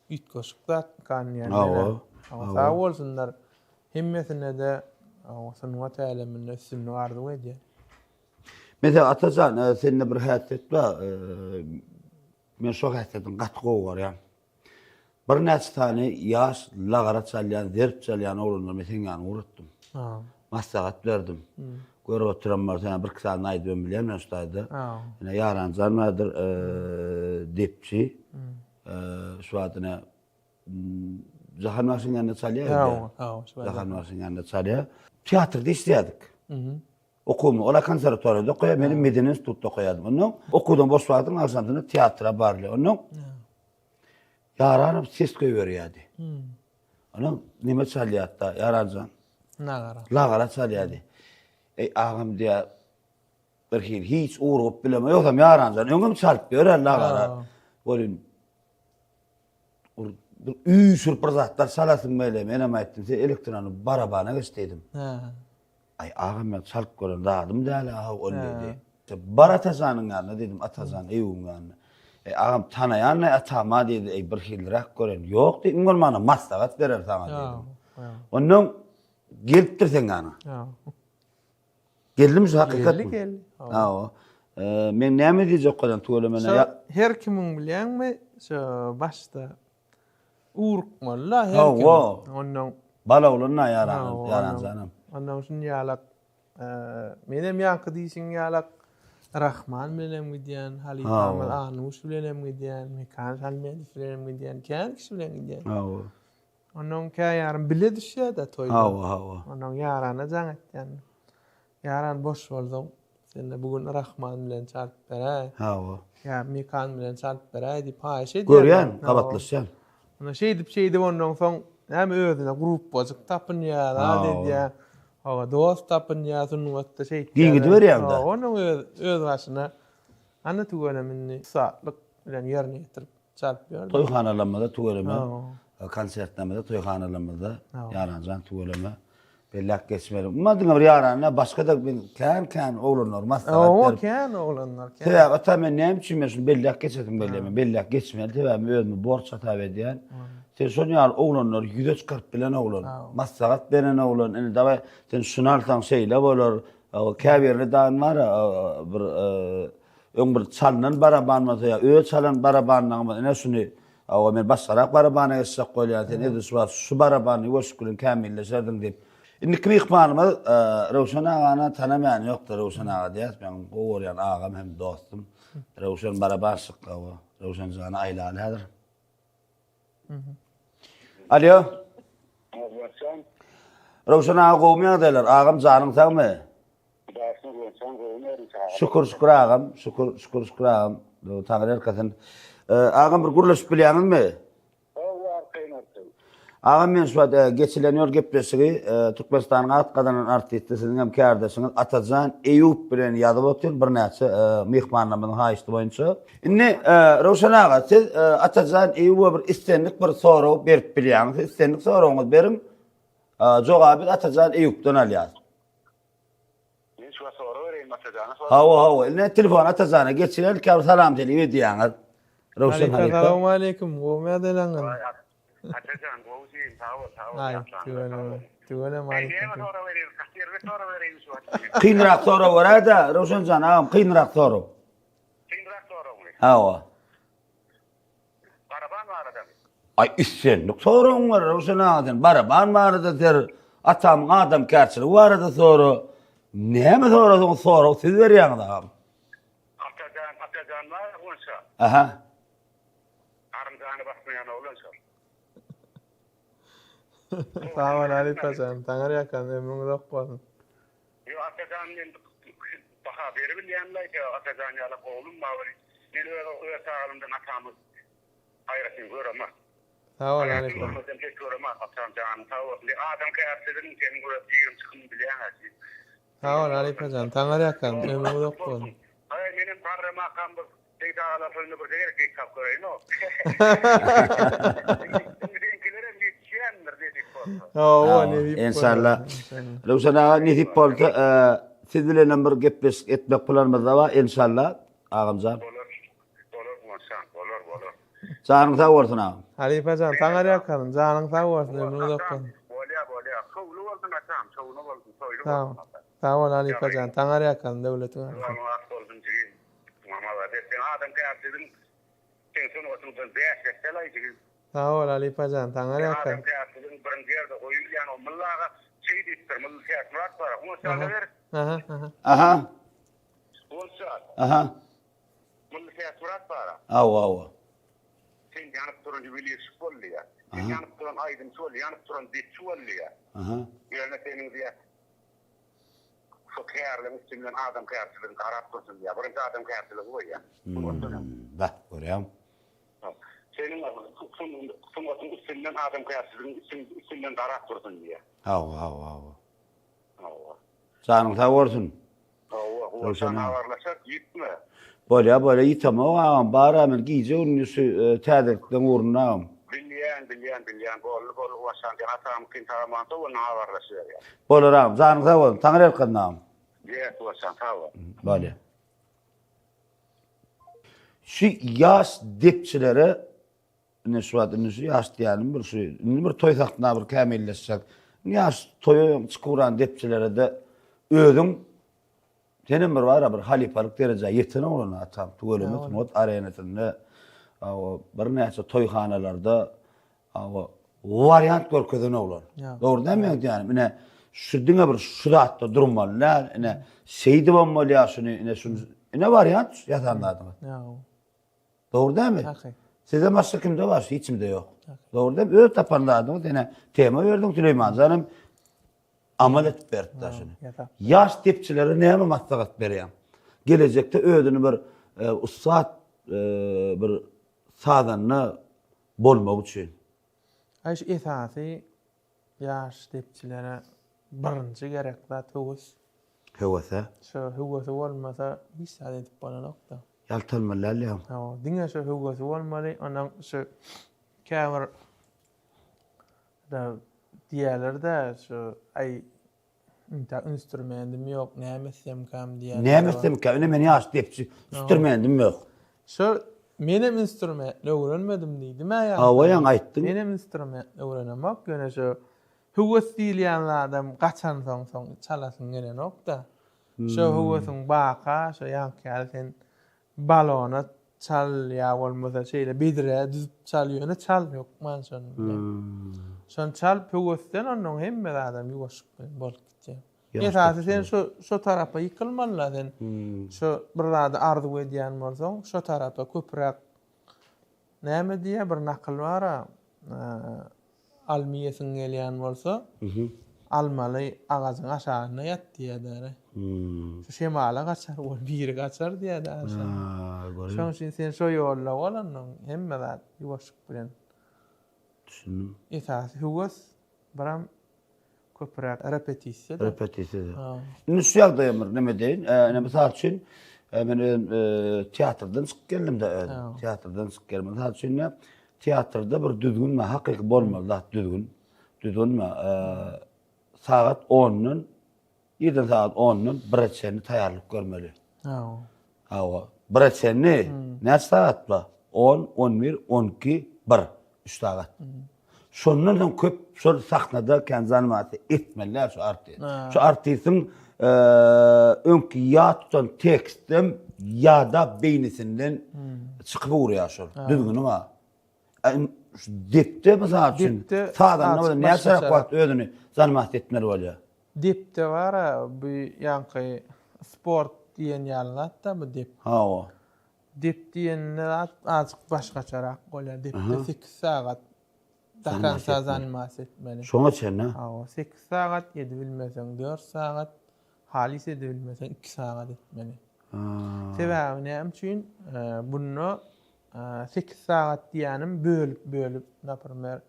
Üýtgeşik zatmykan diýýän Hawa. Hawa, sag bolsunlar. Hemmesine-de sungat äleminde üstünlik arzuw edýän. Meselem Atajan, sende bir häsiýet bar. Men şo häsiýetiňi gaty gowy görýän. Birnäçe sany ýaş lagara çalýan, zerp çalýan oglanlary men seň ýanyňa ugratdym. Maslahat berdim. Görüp oturan bolsa, ýa birki sanyny aýdybam bilýän men şu taýda. Ine Ýaranjan bardyr, depçi. Şu wagt ine Jahan bagşyň ýanynda çalýar. Hawa, hawa, şu wagt. Jahan bagşyň ýanynda çalýar. Teatrda işleýärdik. Okuwymy ola konserwatoriýada okaýar, men medeni institutda okaýardym. Ondan okuwdan boş wagtym agşamsyna teatra barylýar. Ondan Ýaranow ses goýberýärdi. Ondan neme çalýardy-da, Ýaranjan? Nagara. Nagara çalýardy. Eý, agam diýýär, Bir hili hiç ugrugyp bilemok. Ýogsam ýaranjan öňem çalyp ýörer nagara. Welin bir üýşürip bir zatlar çalasym gelýär. Menem aýtdym, sen elektrony barabana geç diýdim. Aý agam men çalyp gören zadym däl ha ol diýdi. Bar Atajanyň ýanyna diýdim, Atajan Eýübiň ýanyna. Eý agam tanaýan-aý atama diýdi, eý bir hiliräk gören. Ýok diýdim, iň bolmanda maslahat berer saňa diýdim. Ondan gelipdir seň ýanyňa. Geldimi şu hakykat? Geldi geldi. Hawa. Men näme diýjek bolýan tüweleme Şo her kimiň bilýäňmi şo başda ugrukmaly-da her kim. Hawa. Ondan Bala oglan-da ýaran ýaran janam. Ondan şun ýalak menem ýaňky diýşiň ýalak Rahman bilenem gidýän, halypamyz Anuş bilenem gidýän, Mekan Şalmedow bilenem gidýän, kän kişi bilen gidýän. Hawa. Onnoň käýarym bile düşýär-de toýda. Hawa, hawa. Onnoň ýarana jaň etýän. Ýaran boş bolsaň, sende bu gün Rahman bilen çalyp beräý. Hawa. Ýa Mekan bilen çalyp beräý diýip haýyş edýän. Görýän, gabatlaşýan. Onda şeýdip şeýdip onnoň soň näme özüne grupbajyk tapynýar, zat edýär. Hawa, dost tapynýar sungatda şeýtýär. Giňidiberýäň-dä. Hawa, onuň öz öz başyna ana tüweleme indi ussatlyk bilen ýerine ýetirip. Çalyp ýördi. Toýhanalarymyzda tüweleme, konsertlerimizde, toýhanalarymyzda Ýaranjan tüweleme belläp geçmeli. Umuman diňe bir Ýaran däl, başga-da men kän-kän oglanlar maslahat berip. Hawa, kän oglanlar, kän. Sebäbi ata men näme üçin men şuny belläp geçesim gelýär, men belläp geçmeli, sebäbi özümi borç hasap edýän. Sen şon ýaly oglanlary ýüze çykaryp bilen oglan, maslahat beren oglan, indi dawaý sen şuny alsaň şeýle bolar, käbirleri dagy bar bir Öň bir çalynan baraban bolsa ýa öz çalan barabanyňyz ine şuny hawa men başgarak barabana geçjek bolýan sen edil şu wagt şu barabany ýuwaşlyk bilen kämilleşerdiň diýip. Indiki myhmanymyz Röwşen agany tanamaýan ýokdur Röwşen aga diýýäs meň gowy görýän agam hem dostum Röwşen barabanşik hawa Röwşen jany aýlaly häzir. Alýo. Röwşen aga gowumy ýagdaýlar agam janyň sagmy? Hudaýyň ruhundan gowy görün çaga. Şükür şükür agam şükür şükür şükür agam Taňry ýalkasyn. Agam bir gürleşip bilýäňizmi? Hawa arkaýyn arkaýyn. Agam men şu wagt geçilen ýol gepleşigi Türkmenistanyň at gazanan artisti siziň hem kärdeşiňiz Atajan Eýup bilen ýazyp otyryn birnäçe myhmanlarymyzyň haýyşty boýunça. Indi Röwşen aga siz Atajan Eýuba bir islendik bir sorag berip bilýäňiz. Siz islendik soragyňyzy beriň. Jogaby biz Atajan Eýupdan alýas. Men şu wagt sorag bereýin Atajana sorag. Hawa hawa indi telefony Atajana geçirelim käbir salam selim edýäňiz. Röwşen halypa. Salowmaleýkim gowmy ýagdaýlaryňyz? Atajan gowy jigim sag bol sag bol. Aý tüweleme tüweleme halypa. Näme sorag bereýin gaty erbet sorag bereýin şu wagt. Kynrak sorag beräýdä Röwşenjan agam kynrak sorag. Kynrak soragmy? Hawa. Baraban baradamy? Aý islendik soragyň bar Röwşen aga sen baraban barada ser atamyň adamkärçiligi barada sora. Näme sorasaň sorag siz berýäňiz agam. Atajan Atajan bar onça. Aha. Garynjany basmaýan oglan şol. Sag bol halypajan taňry ýalkasyn ömrüň uzak bolsun. Ýok Atajan men baha beribilýänlaý sebäbi Atajan ýalak oglum bar welin men öz öz çagalymdan atamy aýratyn göremok. Sag bol halypa. Sen pes göremok Atam janyň sag bolsun. Adamkärçiligiň seniň görüp girim çykymyny bilýäň-ä jigim. Sag bol halypajan Taňyrýakam ömrüň uzak bolsun. Aý menem garramakam bir Seýit agalar toýunda bir gezek beýik tap göreýin-ow. Seňkilerem ýetişýändir nesip bolsa. Hawa nesip bolsa. Enşalla. Röwşen aga nesip bolsa siz bilenem bir gepleşik etmek planymyzda bar enşalla agamjan. Bolar. Bolar Guwançjan, bolar, bolar. Janyň sag bolsun agam. Halypajan Taňyrýalkasyn janyň sag bolsun ömrüň uzak bolsun. Bolýa, bolýa. Şowly bolsun atam, şowly bolsun, toýly Sag bolsun atam. Sag bol halypajan Taňyrýalkasyn döwletiň arasy. Ýoluň ak bolsun jigim. Malades sen adamkärçiligiň seň sungatyňdan bäş esse-laý jigim. Sag bol halypajan Taňyrýalkasyn. Adamkärçiligiň birinji ýerde goýulýan o Mylly aga şeý diýipdir Mylly Täçmyrat bar Guwanç ber. Aha aha. Aha. Guwanç Aha. Mylly Täçmyrat bar-a. Hawa, hawa. Sen ýanyp duran ýuwelirşik bol diýýär. Sen ýanyp duran aýdymçy bol, ýanyp duran depçi bol diýýär. Aha. Ýöne seniň diýýär, şu kärligiň üstünden adamkärçiligiň garap dursun diýýär. Birinji adamkärçiligi goýýar. Bah, görýäňmi? Seniň sungatyň üstünden adamkärçiligiň üstünden garap dursun diýýär. Hawa, hawa, hawa. Hawa. Janyň sag bolsun. Hawa, Guwançjan habarlaşarys, ýitme. Bolýa, bolýa, ýitemok agam, bar-a men gije-gündiz şu täzelikleň ugrunda agam. Bilýän, bilýän, bilýän. Boldy, boldy Guwançjan, sen atamyňkyny tagamansoň onda habarlaşyberýäs. Bolar agam, janyň sag bolsun, Taňryýalkasyn agam. Ýes, Guwançjan, sag bol. Bolýa. Şu ýaş depçilere Ine şu wagt indi şu ýaş diýýänim bir şu indi bir toý sahna bir kämilleşjek. Ýaş toýa çykyp uran depçilere-de özüň senem bir bara bir halypalyk derejä ýeten oglan atam tüweleme sungat arenasynda birnäçe toýhanalarda wariant görkezen oglan. Dogry dälmi meň diýýänim? Ine şu diňe bir şu zatda durmaly däl. Ine şeýdibem bolýar şuny ine şuny ine wariant ýasan zadyňyz. Dogry dälmi? Hakyk. Sizden başga kimde bar? Hiç kimde ýok. Dogry dälmi? Öz tapan zadyňyz ene tema berdiň Süleýmanjan hem amal edip berdi da şuny. Ýaş depçilere näme maslahat berýäň? Gelejekde özüni bir e, ussat e, bir sazanda bolmak üçin. Aý şu esasy Ýaş depçilere birinji gerek zat höwes. Höwes-ä? Şo höwesi bolmasa hiç zat edip bolanok-da. Ýaltanmaly däl ýa. Hawa, diňe şo höwesi bolmaly, ondan şu käbir da diýýärler-de şu aý Intäk instrumendim ýok, näme etsemkäm diýýän. Näme etsemkäm? Ine men ýaş depçi, instrumendim ýok. Şo menem instrument öwrenmedim diýdim-ä ýaňky. Hawa ýaňy aýtdyň. Menem instrument öwrenemok, ýöne şo höwes diýilýän zadam gaçansoň soň çalasyň gelenok-da. Şo höwesiň baka, şo ýaňky ýaly sen Balona çal ýa bolmasa şeýle bedre düzüp çal ýöne çal hökman şony bilen. Şony çalyp höwesden onnoň hemme zadam ýuwaşlyk bilen bolup gitýär. Esasy sen şo şo tarapa ýykylmalyda sen. Şo bir zady arzuw edýän bolsaň şo tarapa köpräk näme diýýär bir nakyl bara Alma iýesiň gelýän bolsa, almaly agajyň aşagynda ýat diýýär-dä. Şu şemala gaçar, ol biri gaçar diýýär-dä aşaga. Şonuň üçin sen şo ýolda bolanyň, hemme zat ýuwaşlyk bilen. Düşündim. Esasy höwes, biram Köpräk repetisiýa-da. Repetisiýa. Indi şu ýagdaýa bir neme deýin. Ine mysal üçin men özüm teatrdan çykyp geldim-de özüm. Teatrdan çykyp geldim. Mysal üçin ne teatrda bir düzgün bar, hakyky bolmaly zat düzgün. Düzgün bar. Sagat 10-dan irden sagat 10-dan 1-e çenli taýýarlyk görmeli. Hawa. Bire çenli näçe sagat bar? On, on bir, on iki, bir. Üç sagat. Şondan soň köp şol sahnada kän zanimasiýa etmeli däl şu artist. Şu artistiň öňki ýat tutan tekstem ýada beýnisinden çykyp ugraýar şol. Düzgüni bar. Şu depde mysal üçin sazanda bolsa näçe wagt özüni zanimasiýa etmeli bolýar? Depde bar-a, bu ýaňky sport diýen ýaly zat-da bu dep. Hawa. Dep diýeninde zat azjyk başgaçarak bolýar. Depde sekiz sagat do konca zanimasiýa etmeli. Şoňa çenli? Hawa, sekiz sagat edibilmeseň dört sagat, halys edibilmeseň iki sagat etmeli. Sebäbi näme üçin? Bunda. 8 sagat diýýänim bölüp-bölüp, naprimer,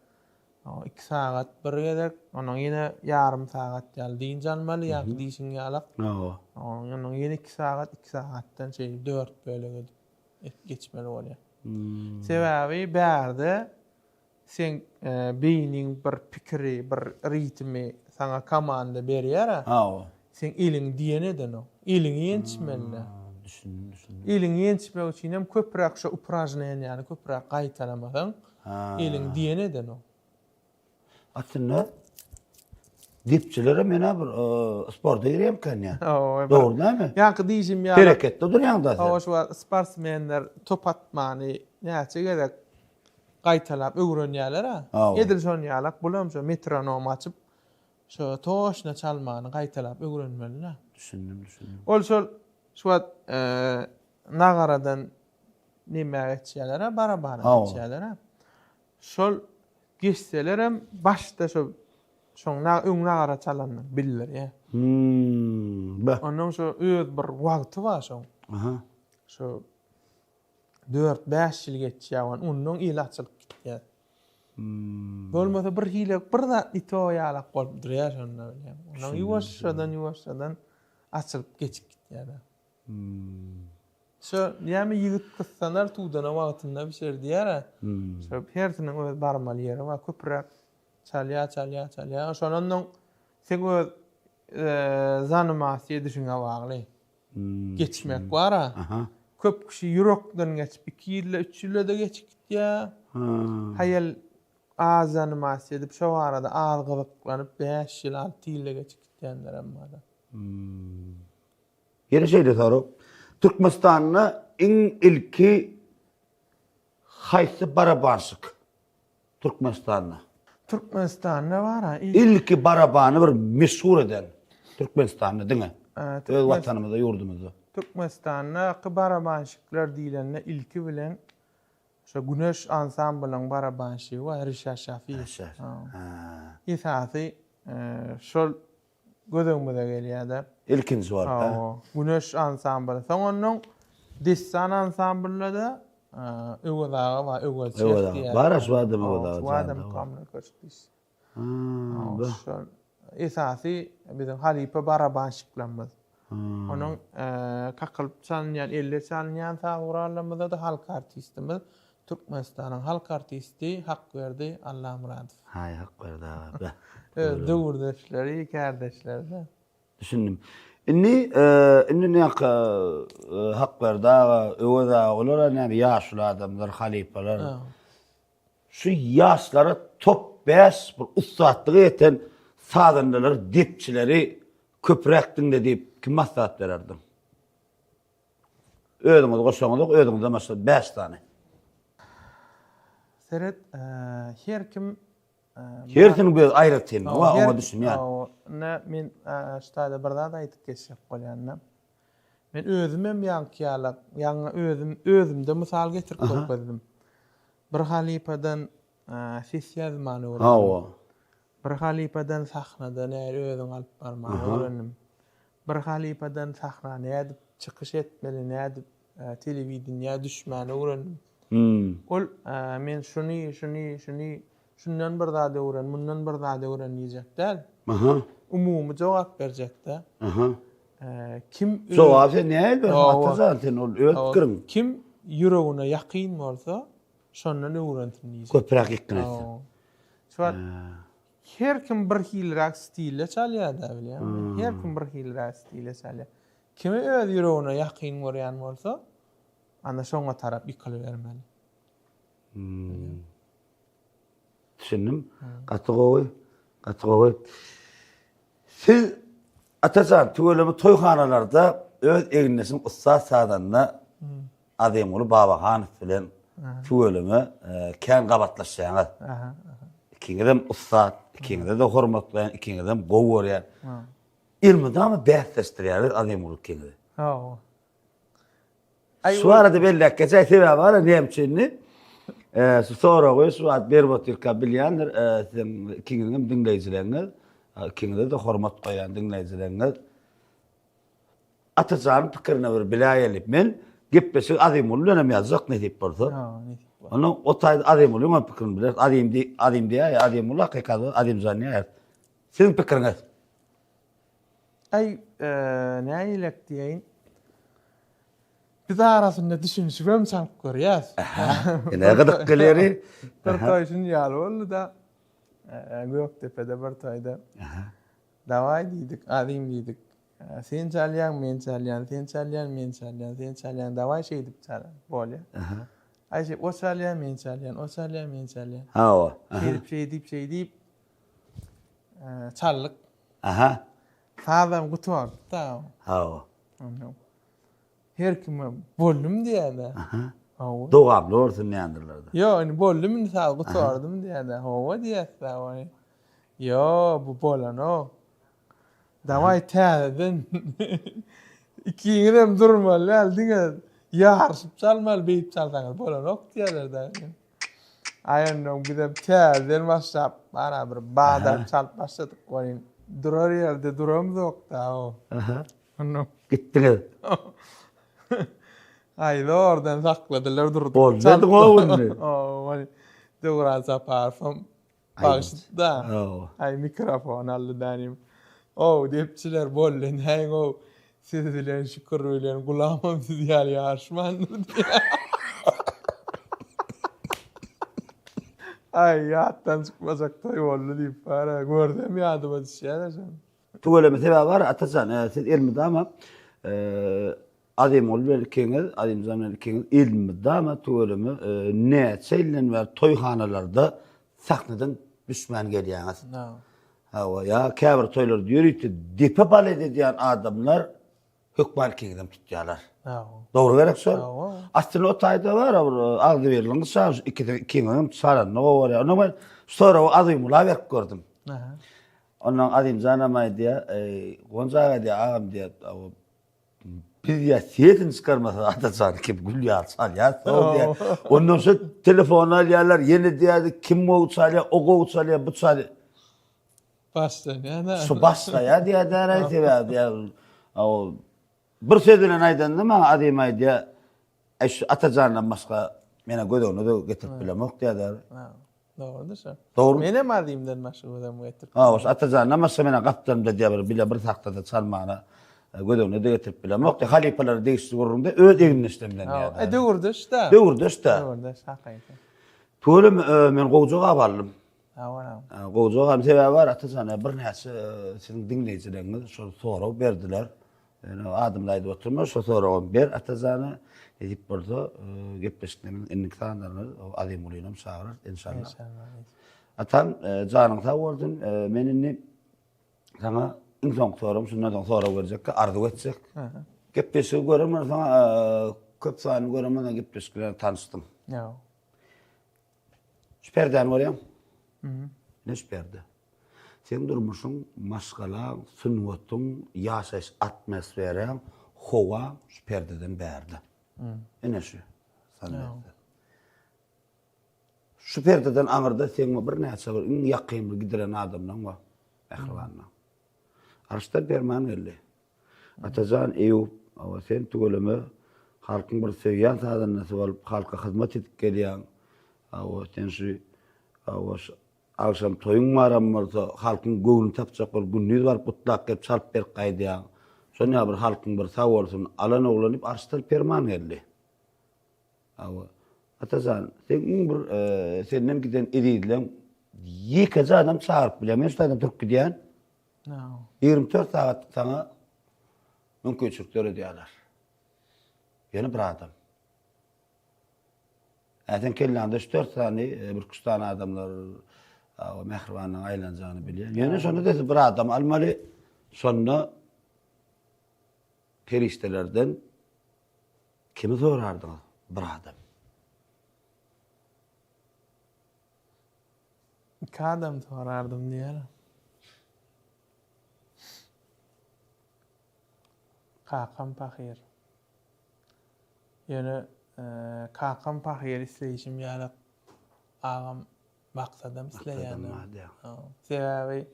2 sagat bir gezek, ondan ýene ýarym sagat ýaly dynç almaly, ýa diýşiň ýalak. Hawa. Ondan ýene 2 sagat, 2 sagatdan şeýle 4 bölek edip geçmeli bolýar. Sebäbi bärde Seň beýniň bir pikiri, bir ritmi saňa komanda berýär-ä. Hawa. Seň eliň diýen edenok. Eliňi ýençmeli-dä. Düşündim, düşündim. Eliňi ýençmek üçin hem köpräk şo upražneniýany köpräk gaýtalamasaň, eliň diýen edenok. Aslynda depçilerem menä bir sporta girýärmikan ýa? Hawa. Dogry dälmi? Ýaňky diýşim ýaly. Hereketde durýaň-da sen. Hawa, şu wagt sportsmenler top atmany näçe gezek gaýtalap öwrenýärler-ä. Edil şon ýalak bulam şo metronom açyp şo toşna çalmany gaýtalap öwrenmeli-dä. Düşündim, düşündim. Ol şol şu wagt nagaradan nemä geçýärler-ä, barabana geçýärler-ä. Şol geçselerem başda şo şoň öň nagara çalanyny bildirýär. Hmm, be. Onnoň şo öz bir wagty bar şoň. Aha. Şo 4-5 ýyl geçýär, onnoň eli açylyp gitýär. Hmm. Bolmasa bir hile bir zat ito ýalak bolup durýar şonda bilýän. Onnoň ýuwaşjadan ýuwaşjadan açylyp geçip gitýär. Hmm. Şo näme ýigit gyssanar tudana wagtynda bişer diýýär-ä. Şo hersiniň öz barmaly ýeri bar. Köpräk çalýar, çalýar, çalýar. Şondan seň öz zanymasiýa edişiňe bagly. Geçmek bar-a. Köp kişi ýürekden geçip iki ýylda, üç ýylda-da geçip gitýär. Haýal az zanymasiýa edip şo barada az gyzyklanyp bäş ýyl, alty ýylda geçip gitýänlerem bar-da. Ýene şeýle sorag. Türkmenistanda iň ilki haýsy barabanşyk Türkmenistanda? Türkmenistanda bar-a. Ilki barabany bir meşhur eden Türkmenistanda diňe. Öz watanymyzda, ýurdumyzda. Türkmenistandaky barabanşikler diýlende ilki bilen şo Güneş ansamblyň barabanşigi bar, Rişat Şafiýew. Rişat. Esasy şol göz öňümize gelýär-de. Ilkinji bolup, hä? Hawa, Güneş ansambly. Soň onnoň Dessan ansamblynda-da Öwez aga bar, Öwez şef Öwez aga. diýýär. Bar-a şu adam Öwez aga Şu janda adam bar. Kamil Köşk diýişi. Ha, be. Şol esasy biziň halypa barabanşiklerimiz. Onuň kakylyp çalynýan, elle çalynýan saz gurallarymyzda-da halk artistimiz Türkmenistanyň halk artisti Hakberdi Allamyradow. Haý Hakberdi aga beh. Öz döwürdeşleri, kärdeşleri-de. Düşündim. Indi, indi näka Hakberdi aga, Öwez aga olar-a näme ýaşuly adamlar, halypalar. Şu ýaşlara top 5 bir ussatlyga ýeten sazandalary, depçileri köpräk diňle diýip kim maslahat bererdiň? Özüňizi goşaňyzok, özüňizden başga 5 sany. Seret, her kim Hersiniň bir aýratynlygy bar, oňa düşünýän. Ine, men şu taýda bir zat aýdyp geçjek bolýan-da. Men özümem ýaňky ýaly, ýaňy özüm özümde mysal getirip görkezdim. Bir halypadan ses ýazmany öwrendim. Hawa. Bir halypadan sahnada nähili özüňi alyp barmagy öwrendim. Bir halypadan sahna nädip çykyş etmeli, nädip telewideniýä düşmäni öwrendim. Ol men şuny, şuny, şuny, şundan bir zat öwren, mundan bir zat öwren diýjek däl. Umumy jogap berjek-de. Kim Jogaby sen nähili berseň Atajan sen ol öz pikiriň. Kim ýüregine ýakyn bolsa, şondan öwrensin diýjek. Köpräk ýykgyn etsin. Şu wagt her kim bir hiliräk stilde çalýar-da bilýäňmi? Her kim bir hiliräk stilde çalýar. Kimi öz ýüregine ýakyn görýän bolsa, ana şoňa tarap ýykylybermeli. Düşündim. Gaty gowy. Gaty gowy. Siz Atajan tüweleme toýhanalarda öz egindeşiň ussat sazanda Azymguly Babahanow bilen tüweleme kän gabatlaşýaňyz. Ikiňizem ussat, ikiňizi-de hormatlaýan, ikiňizem gowy görýän. Elmydama bäsleşdirýärler Azymguly ikiňizi. Hawa. Şu barada belläp geçäý, sebäbi bar näme üçinini. Şu soragy şu wagt berip otyrka bilýändir, siziň ikiňiziň hem diňleýjileriňiz, ikiňize-de hormat goýýan diňleýjileriňiz. Atajanyň pikirini bir biläýeli. Men. Gepleşigi Azimguly bilen hem ýazjak nesip bolsa. Ha, nesip bolsa. Onda o taýda Azimgulyň hem pikirini bileris. Azim diý, Azim diýýär, Azimguly hakykat Azimjan diýýär. Siziň pikiriňiz? Aý, nägilek diýeýin. Biz arasynda düşünişibem çalyp görýäs. Ine gyzyk gelýär. Bir toý şun ýaly boldy-da. Gökdepede bir toýda. Dawaý diýdik, Azim diýdik. Sen çalýaň, men çalýan, sen çalýaň, men çalýan, sen çalýaň, dawaý şeýdip çalan. Bolýar. Aý şeý, o çalýar, men çalýan, o çalýar, men çalýan. Hawa. Şeýdip, şeýdip, şeýdip çaldyk. Aha. Sazam gutardy-da. Hawa. Ondan her kime boldum diýýär-de. Aha. Hawa. Dogably bolsun diýendirler-de. Ýok, indi boldum indi saz gutardym diýýär-de. Hawa diýýäs-de. Ýok, bu bolanok. Dawaý täzeden ikiňizem durmaly däl, diňe ýaryşyp çalmaly, beýdip çalsaňyz bolanok diýýärler-de. Aý onnoň bizem täzeden başlap, bara bir badap çalyp başladyk welin, durar ýerde duramzok-da. Aha. Onnoň. Gitdiňiz. Aý zordan sakladylar durduk. Boldy ediň-ow indi. Hawa, Döwran Saparowam Bagşyda. Aý mikrofon aldy danym. Ow depçiler boldy näň-ow siz bilen Şükür bilen Gulamam siz ýaly ýaryşmandyr diýýär. Aý ýatdan çykmajak toý boldy diýip bar-a görsem ýadyma düşýär-ä şol. Tüweleme sebäbi bar Atajan siz elmydama Azimguly bilen ikiňiz Azimjan bilen ikiňiz elmydama tüweleme näçe ýyldan bäri toýhanalarda sahnadan düşmän gelýäňiz. Hawa ýa käbir toýlarda ýörite depe balet edýän adamlar hökman ikiňizem tutýarlar. Dogry gerek şol? Aslynda o taýda bar bir agzybirligiň nyşany şu ikisi ikiňiziň çalanyny gowy görýär. Onda men şu soragy Azimgula berip gördüm. Ondan Azimjanam aýdýar, Guwanç aga diýýär, agam diýýär, biz diýýär, sesini çykarmasa Atajan kim gül ýaly çalýar, soň diýýär. Ondan şu telefony alýarlar, ýene diýýär, kim gowy çalýar, o gowy çalýar, bu çalýar. Başlanýar. Şu başlaýar diýýär, däraý sebäbi diýýär. Bir söz bilen aýdanda maňa Azim aýdýar, Äý şu Atajandan başga menä göz öňüne-de getirip bilemok diýýär. Dogrudyr şo. Dogry. Menem Azimden başga göz öňüme getirip. Hawa, şu Atajandan başga menä gapdalymda diýýär bir bile bir tagtada çalmana göz öňüne-de getirip bilemok diýýär. Halypalara degişli gürrüňde öz egindeşlerim bilen diýýär. E döwürdeş-dä. Döwürdeş-dä. Döwürdeş hakyky. Tüweleme men gowy jogap aldym. Hawa. Gowy jogap sebäbi bar Atajan birnäçe siziň diňleýjileriňiz şol sorag berdiler. Ýöne adymyzy aýdyp oturma, şo soragam ber Atajana. Nesip bolsa, gepleşiklerimiziň indiki sanlarynda Azimgulynam çagyrarys, enşalla. Enşalla. Atam, janyň sag bolsun. Men indi saňa iň soňky soragym, şundan soň sorag berjekkä, arzuw etjek. Gepleşigi gören bolsaň, köp sanly gören bolsaň gepleşik bilen tanyşdyň. Ýok. Şu perdäni görýäň? Ine şu perde. Seň durmuşyň, maşgalaň, sungatyň, ýaşaýyş atmosferaň, howaň şu perdeden bärde. Ine şu. Şu perdeden aňyrda seň birnäçe bir iň ýakyn bir gidiren adamlaň bar, mähribanlaň. Arşdan perman geldi. Atajan Eýýup, hawa sen tüweleme halkyň bir söýýän sazandasy bolup halka hyzmat edip gelýäň. Hawa sen şu hawa şu Agşam toýuň baram bolsa, halkyň göwnüni tapjak bolup gündiz baryp gutlap gelip çalyp berip gaýdýaň. Şonýa bir halkyň bir sag bolsun alan oglan diýip arşdan perman geldi. Hawa. Atajan, seň iň bir senden giden ezizleň ýekeje adam çagyryp bilýär. Men şu taýdan turup gidýän. 24 sagat saňa mümkinçilik döredýärler. Ýöne bir adam. Hä sen kelläňde üç-dört sany, birküç sany adamlar mähribanlygyň aýlanjagyny bilýän. Ýöne şonda da bir adam almaly, şonda perişdelerden kimi sorardyňyz? Bir adam. Iki adam sorardym diýer. Kakam pahyr. Ýöne kakam pahyr isleýşim ýaly agam Maksadam isleýändir. Sebäbi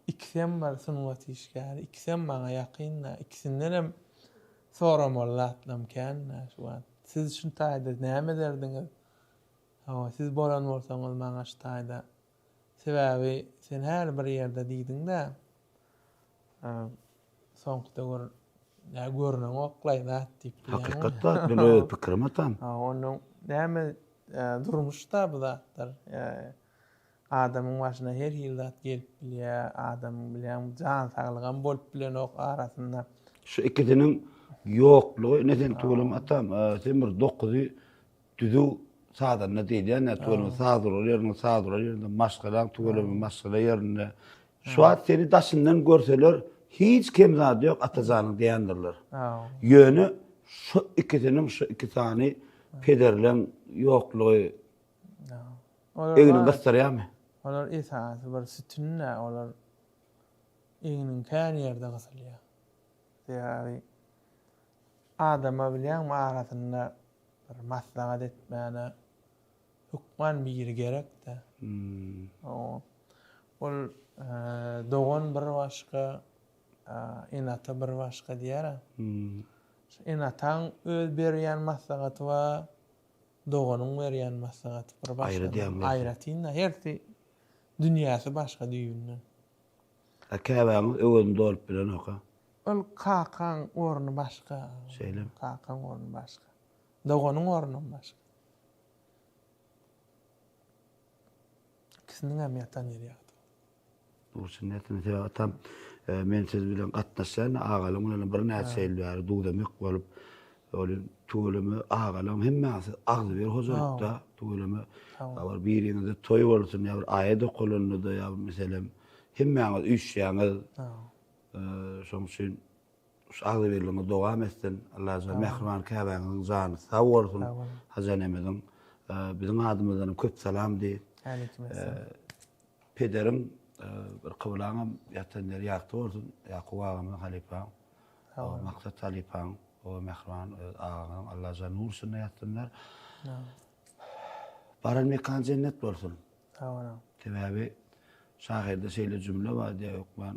ikisem bir sungat işgäri, ikisem maňa ýakyn-da, ikisindenem. Soramaly zatlam kän-dä şu wagt. Siz şu taýda näme ederdiňiz? Hawa, siz bolan bolsaňyz maňa şu taýda. Sebäbi sen häli bir ýerde diýdiň-dä. Soňky döwür nä görneňoklaý zat diýip bilýäňmi? Hakykat zat, men öz pikirim atam. Hawa, onnoň näme durmuş-da bu zatlar. Adamyň başyna her hili zat gelip bilýär, adamyň bilýäňmi jan saglygam bolup bilenok arasynda. Şu ikisiniň ýoklugy ine sen tüweleme atam, sen bir dokuzy düzüw sazanda diýilýän ýa tüweleme saz urar ýerinde saz urar ýerinde maşgalaň tüweleme maşgala ýerinde. Şu wagt seni daşyndan görseler hiç kem zady ýok Atajanyň diýendirler. Ýöne şu ikisiniň şu iki sany pederleň ýoklugy Egniňi gysdyrýarmy? Olar esasy bir sütün-dä, olar egniň kän ýerde gysylýar. Sebäbi adama bilýäňmi arasynda bir maslahat etmäne hökman biri gerek-dä. Ol dogan bir başga, ene-ata bir başga diýer-ä. Ene-ataň öz berýän maslahaty bar, Doganyň berýän maslahaty bir başga. Aýry diýýäň. Aýratyn-da hersi dünýäsi başga düýbünden. A käbäňiz öwezini dolup bilenok-a? Ol kakaň orny başga. Şeýlemi? Kakaň orny başga. Doganyň ornam başga. Ikisiniňem ýatan ýeri ýagty. Nurçyn nätsin sebäbi atam men siz bilen gatnaşýan agalyň bilen birnäçe ýyl bäri duz-emek bolup ol tüweleme agalaň hemmäňiz siz agzybir hojalykda tüweleme bir biriňizde toý bolsun ýa bir aýat okalanda-da ýa bir meselem hemmäňiz üýşýäňiz şoň üçin şu agzybirligiňiz dowam etsin Allajan mähriban käbäňiziň jany sag bolsun Hajy enemiziň biziň adymyzdan köp salam diý. Pederiň bir kyblaňam ýatan ýeri ýagty bolsun, Ýakup agamyň halypaň, Maksat halypaň, o mähriban öz agaňyň Allajan nur içinde ýatsynlar. Baran mekan jennet bolsun. Sag boluň. Sebäbi şahyrda şeýle jümle bar diýýär hökman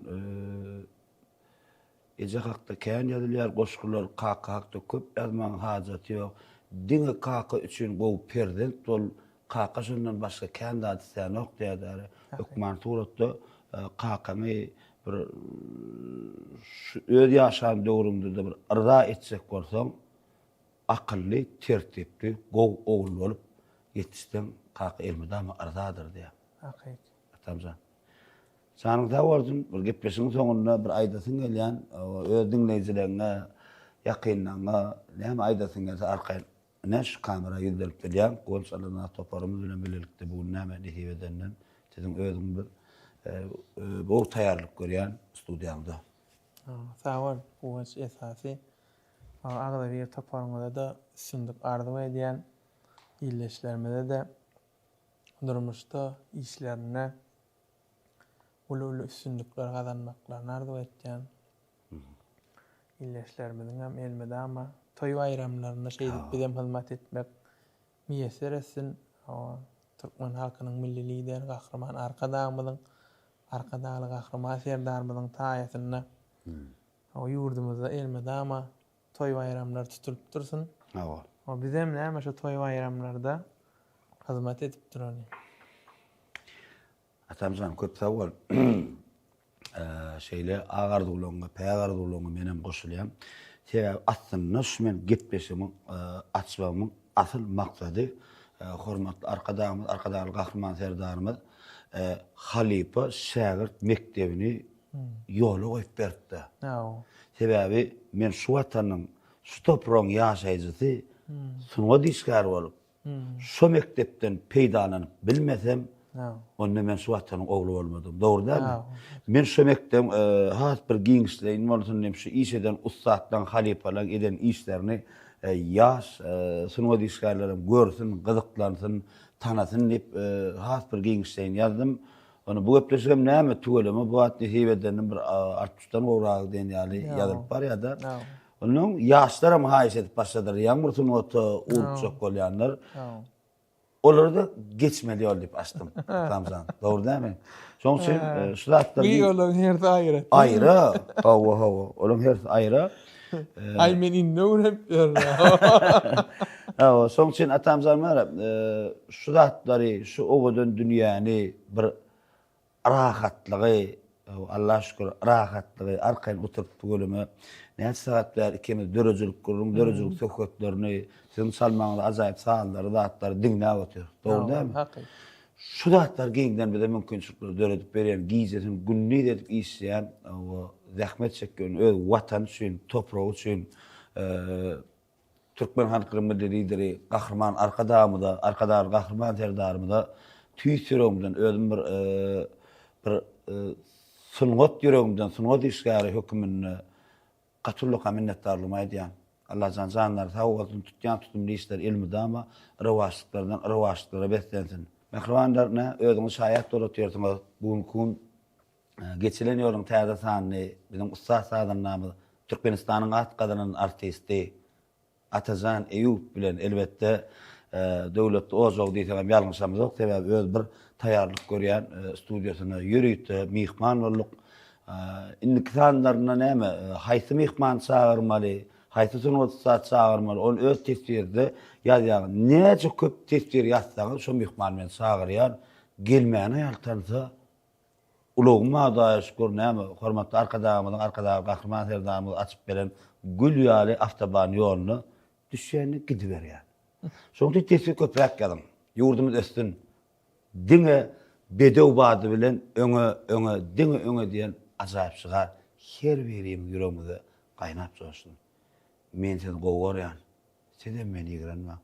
Eje hakda kän ýazylýar goşgular, kaka hakda köp ýazmagyň hajaty ýok. Diňe kaka üçin gowy perzent bol, kaka şondan başga kän zat islänok diýýärler. Hökmany suratda kakaňy bir şu öz ýaşan döwrüňde-de bir yrza etjek bolsaň, akylly, tertipli, gowy ogul bolup ýetişseň, kaka elmydama yrzadyr diýýär. Hakyky. Atamjan. Janyň sag bolsun, bir gepleşigiň soňunda bir aýdasyň gelýän, öz diňleýjileriňe, ýakynlaryňa näme aýdasyň gelse arkaýyn ine şu kamera ýüzlenip bilýäň. Guwanç Allanazar toparymyz bilen bilelikde bu gün näme nesip edenden siziň özüň bir gowy taýýarlyk görýän studiýaňda. Sag bol Guwanç esasy agzybir toparyňyzada üstünlik arzuw edýän ildeşlerimize-de durmuşda işlerinde uly-uly üstünlikler gazanmaklaryny arzuw etýän. Ildeşlerimiziň hem elmydama toý-baýramlarynda şeýdip bizem hyzmat etmek miýesser etsin. Türkmen halkynyň Milli Lideri Gahryman Arkadagymyzyň, Arkadagly Gahryman Serdarymyzyň saýasynda ýurdumyzda elmydama toý-baýramlar tutulyp dursun. Hawa. Bizem näme şu toý-baýramlarda hyzmat edip duraly. Atamjan köp sag bol. Şeýle ak arzuwlaryňa, päk arzuwlaryňa menem goşulýan. Sebäbi aslynda şu men gepleşigimiň açmagymyň asyl maksady hormatly Arkadagymyz, Arkadagly Gahryman Serdarymyz halypa şägirt mekdebini ýola goýup beripdi. Sebäbi men şu watanyň, şu topragyň ýaşaýjysy, sungat işgäri bolup, Şo mekdepden peýdalanyp bilmesem, onda men şu watanyň ogly bolmadym. Dogry dälmi? Men şo mekdebiň has bir giňişleýin bolsun diýip, şu iş eden ussatlaryň, halypalaryň eden işlerini ýaş sungat işgärlerem görsün, gyzyklansyn, tanasyn diýip, has bir giňişleýin ýazdym. Onda bu gepleşigem näme, tüweleme bu wagt nesip edendim bir altmyşdan gowragy diýen ýaly ýazylyp barýar-da. Ondan ýaşlaram haýyş edip başladylar. Ýaňy bir sungata urupjak bolýanlar. Olary-da geçmeli ýol diýip açdym. Atamjan, dogry dälmi? Şonuň üçin e, şu zatlar Bu ýollaryň hersi aýry. Aýra. Hawa, hawa. Olaryň hersi aýra. Aý men indi öwrenip ýörün. Hawa, şoň üçin Atamjan bar, şu zatlary, şu owadan dünýäni bir rahatlygy, Allaha şükür, rahatlygy, arkaýyn oturyp tüweleme näçe sagat bäri ikimiz döredijilik gürrüň, döredijilik söhbetlerini, siziň çalmagyňyz ajaýyp sazlary, zatlary diňläp otyrys. Dogry dälmi? Hakyky. Şu zatlar giňden bize mümkinçilikleri döredip berýän, gijesini gündiz edip işleýän, zähmet çekýän, öz Watany üçin, topragy üçin türkmen halkynyň Milli Lideri Gahryman Arkadagymyza, Arkadagly Gahryman Serdarymyza tüýs ýüregimden, özüm bir bir sungat ýüregimden, sungat işgäri höküminde Gaty ullakan minnetdarlygymy aýdýan. Allajan janlary sag bolsun, tutýan tutumly işleri elmydama rowaçlyklardan rowaçlyklara beslensin. Mähribanlar ine özüňiz şaýat bolup otyrsyňyz, bu günki gün geçilen ýoluň täze sanyny biziň ussat sazandamyz, Türkmenistanyň at gazanan artisti Atajan Eýýup bilen elbetde Döwletli ojagy diýsegem ýalňyşamyzok, sebäbi öz bir taýýarlyk görýän studiýasyna ýörite myhman bolduk. Indiki sanlarynda näme, haýsy myhmany çagyrmaly, haýsy sungat ussady çagyrmaly, ony öz teswirde ýazýaňyz. Näçe köp teswir ýazsaňyz, şo myhmany men çagyrýan. Gelmäne ýaltansa, Ulagym bar Hudaýa şükür, näme, hormatly Arkadagymyzyň, Arkadagly Gahryman Serdarymyz açyp beren gül ýaly awtoban ýoluna düşýän-de gidiberýän. Şonuň üçin teswir köpräk ýazyň. Ýurdumyz össün. Diňe bedew bady bilen öňe, öňe, diňe öňe diýen ajaýyp şygar her birimiziň ýüregimizde gaýnap joşsun. Men sizi gowy görýän. Sizem meni ýigrenmäň.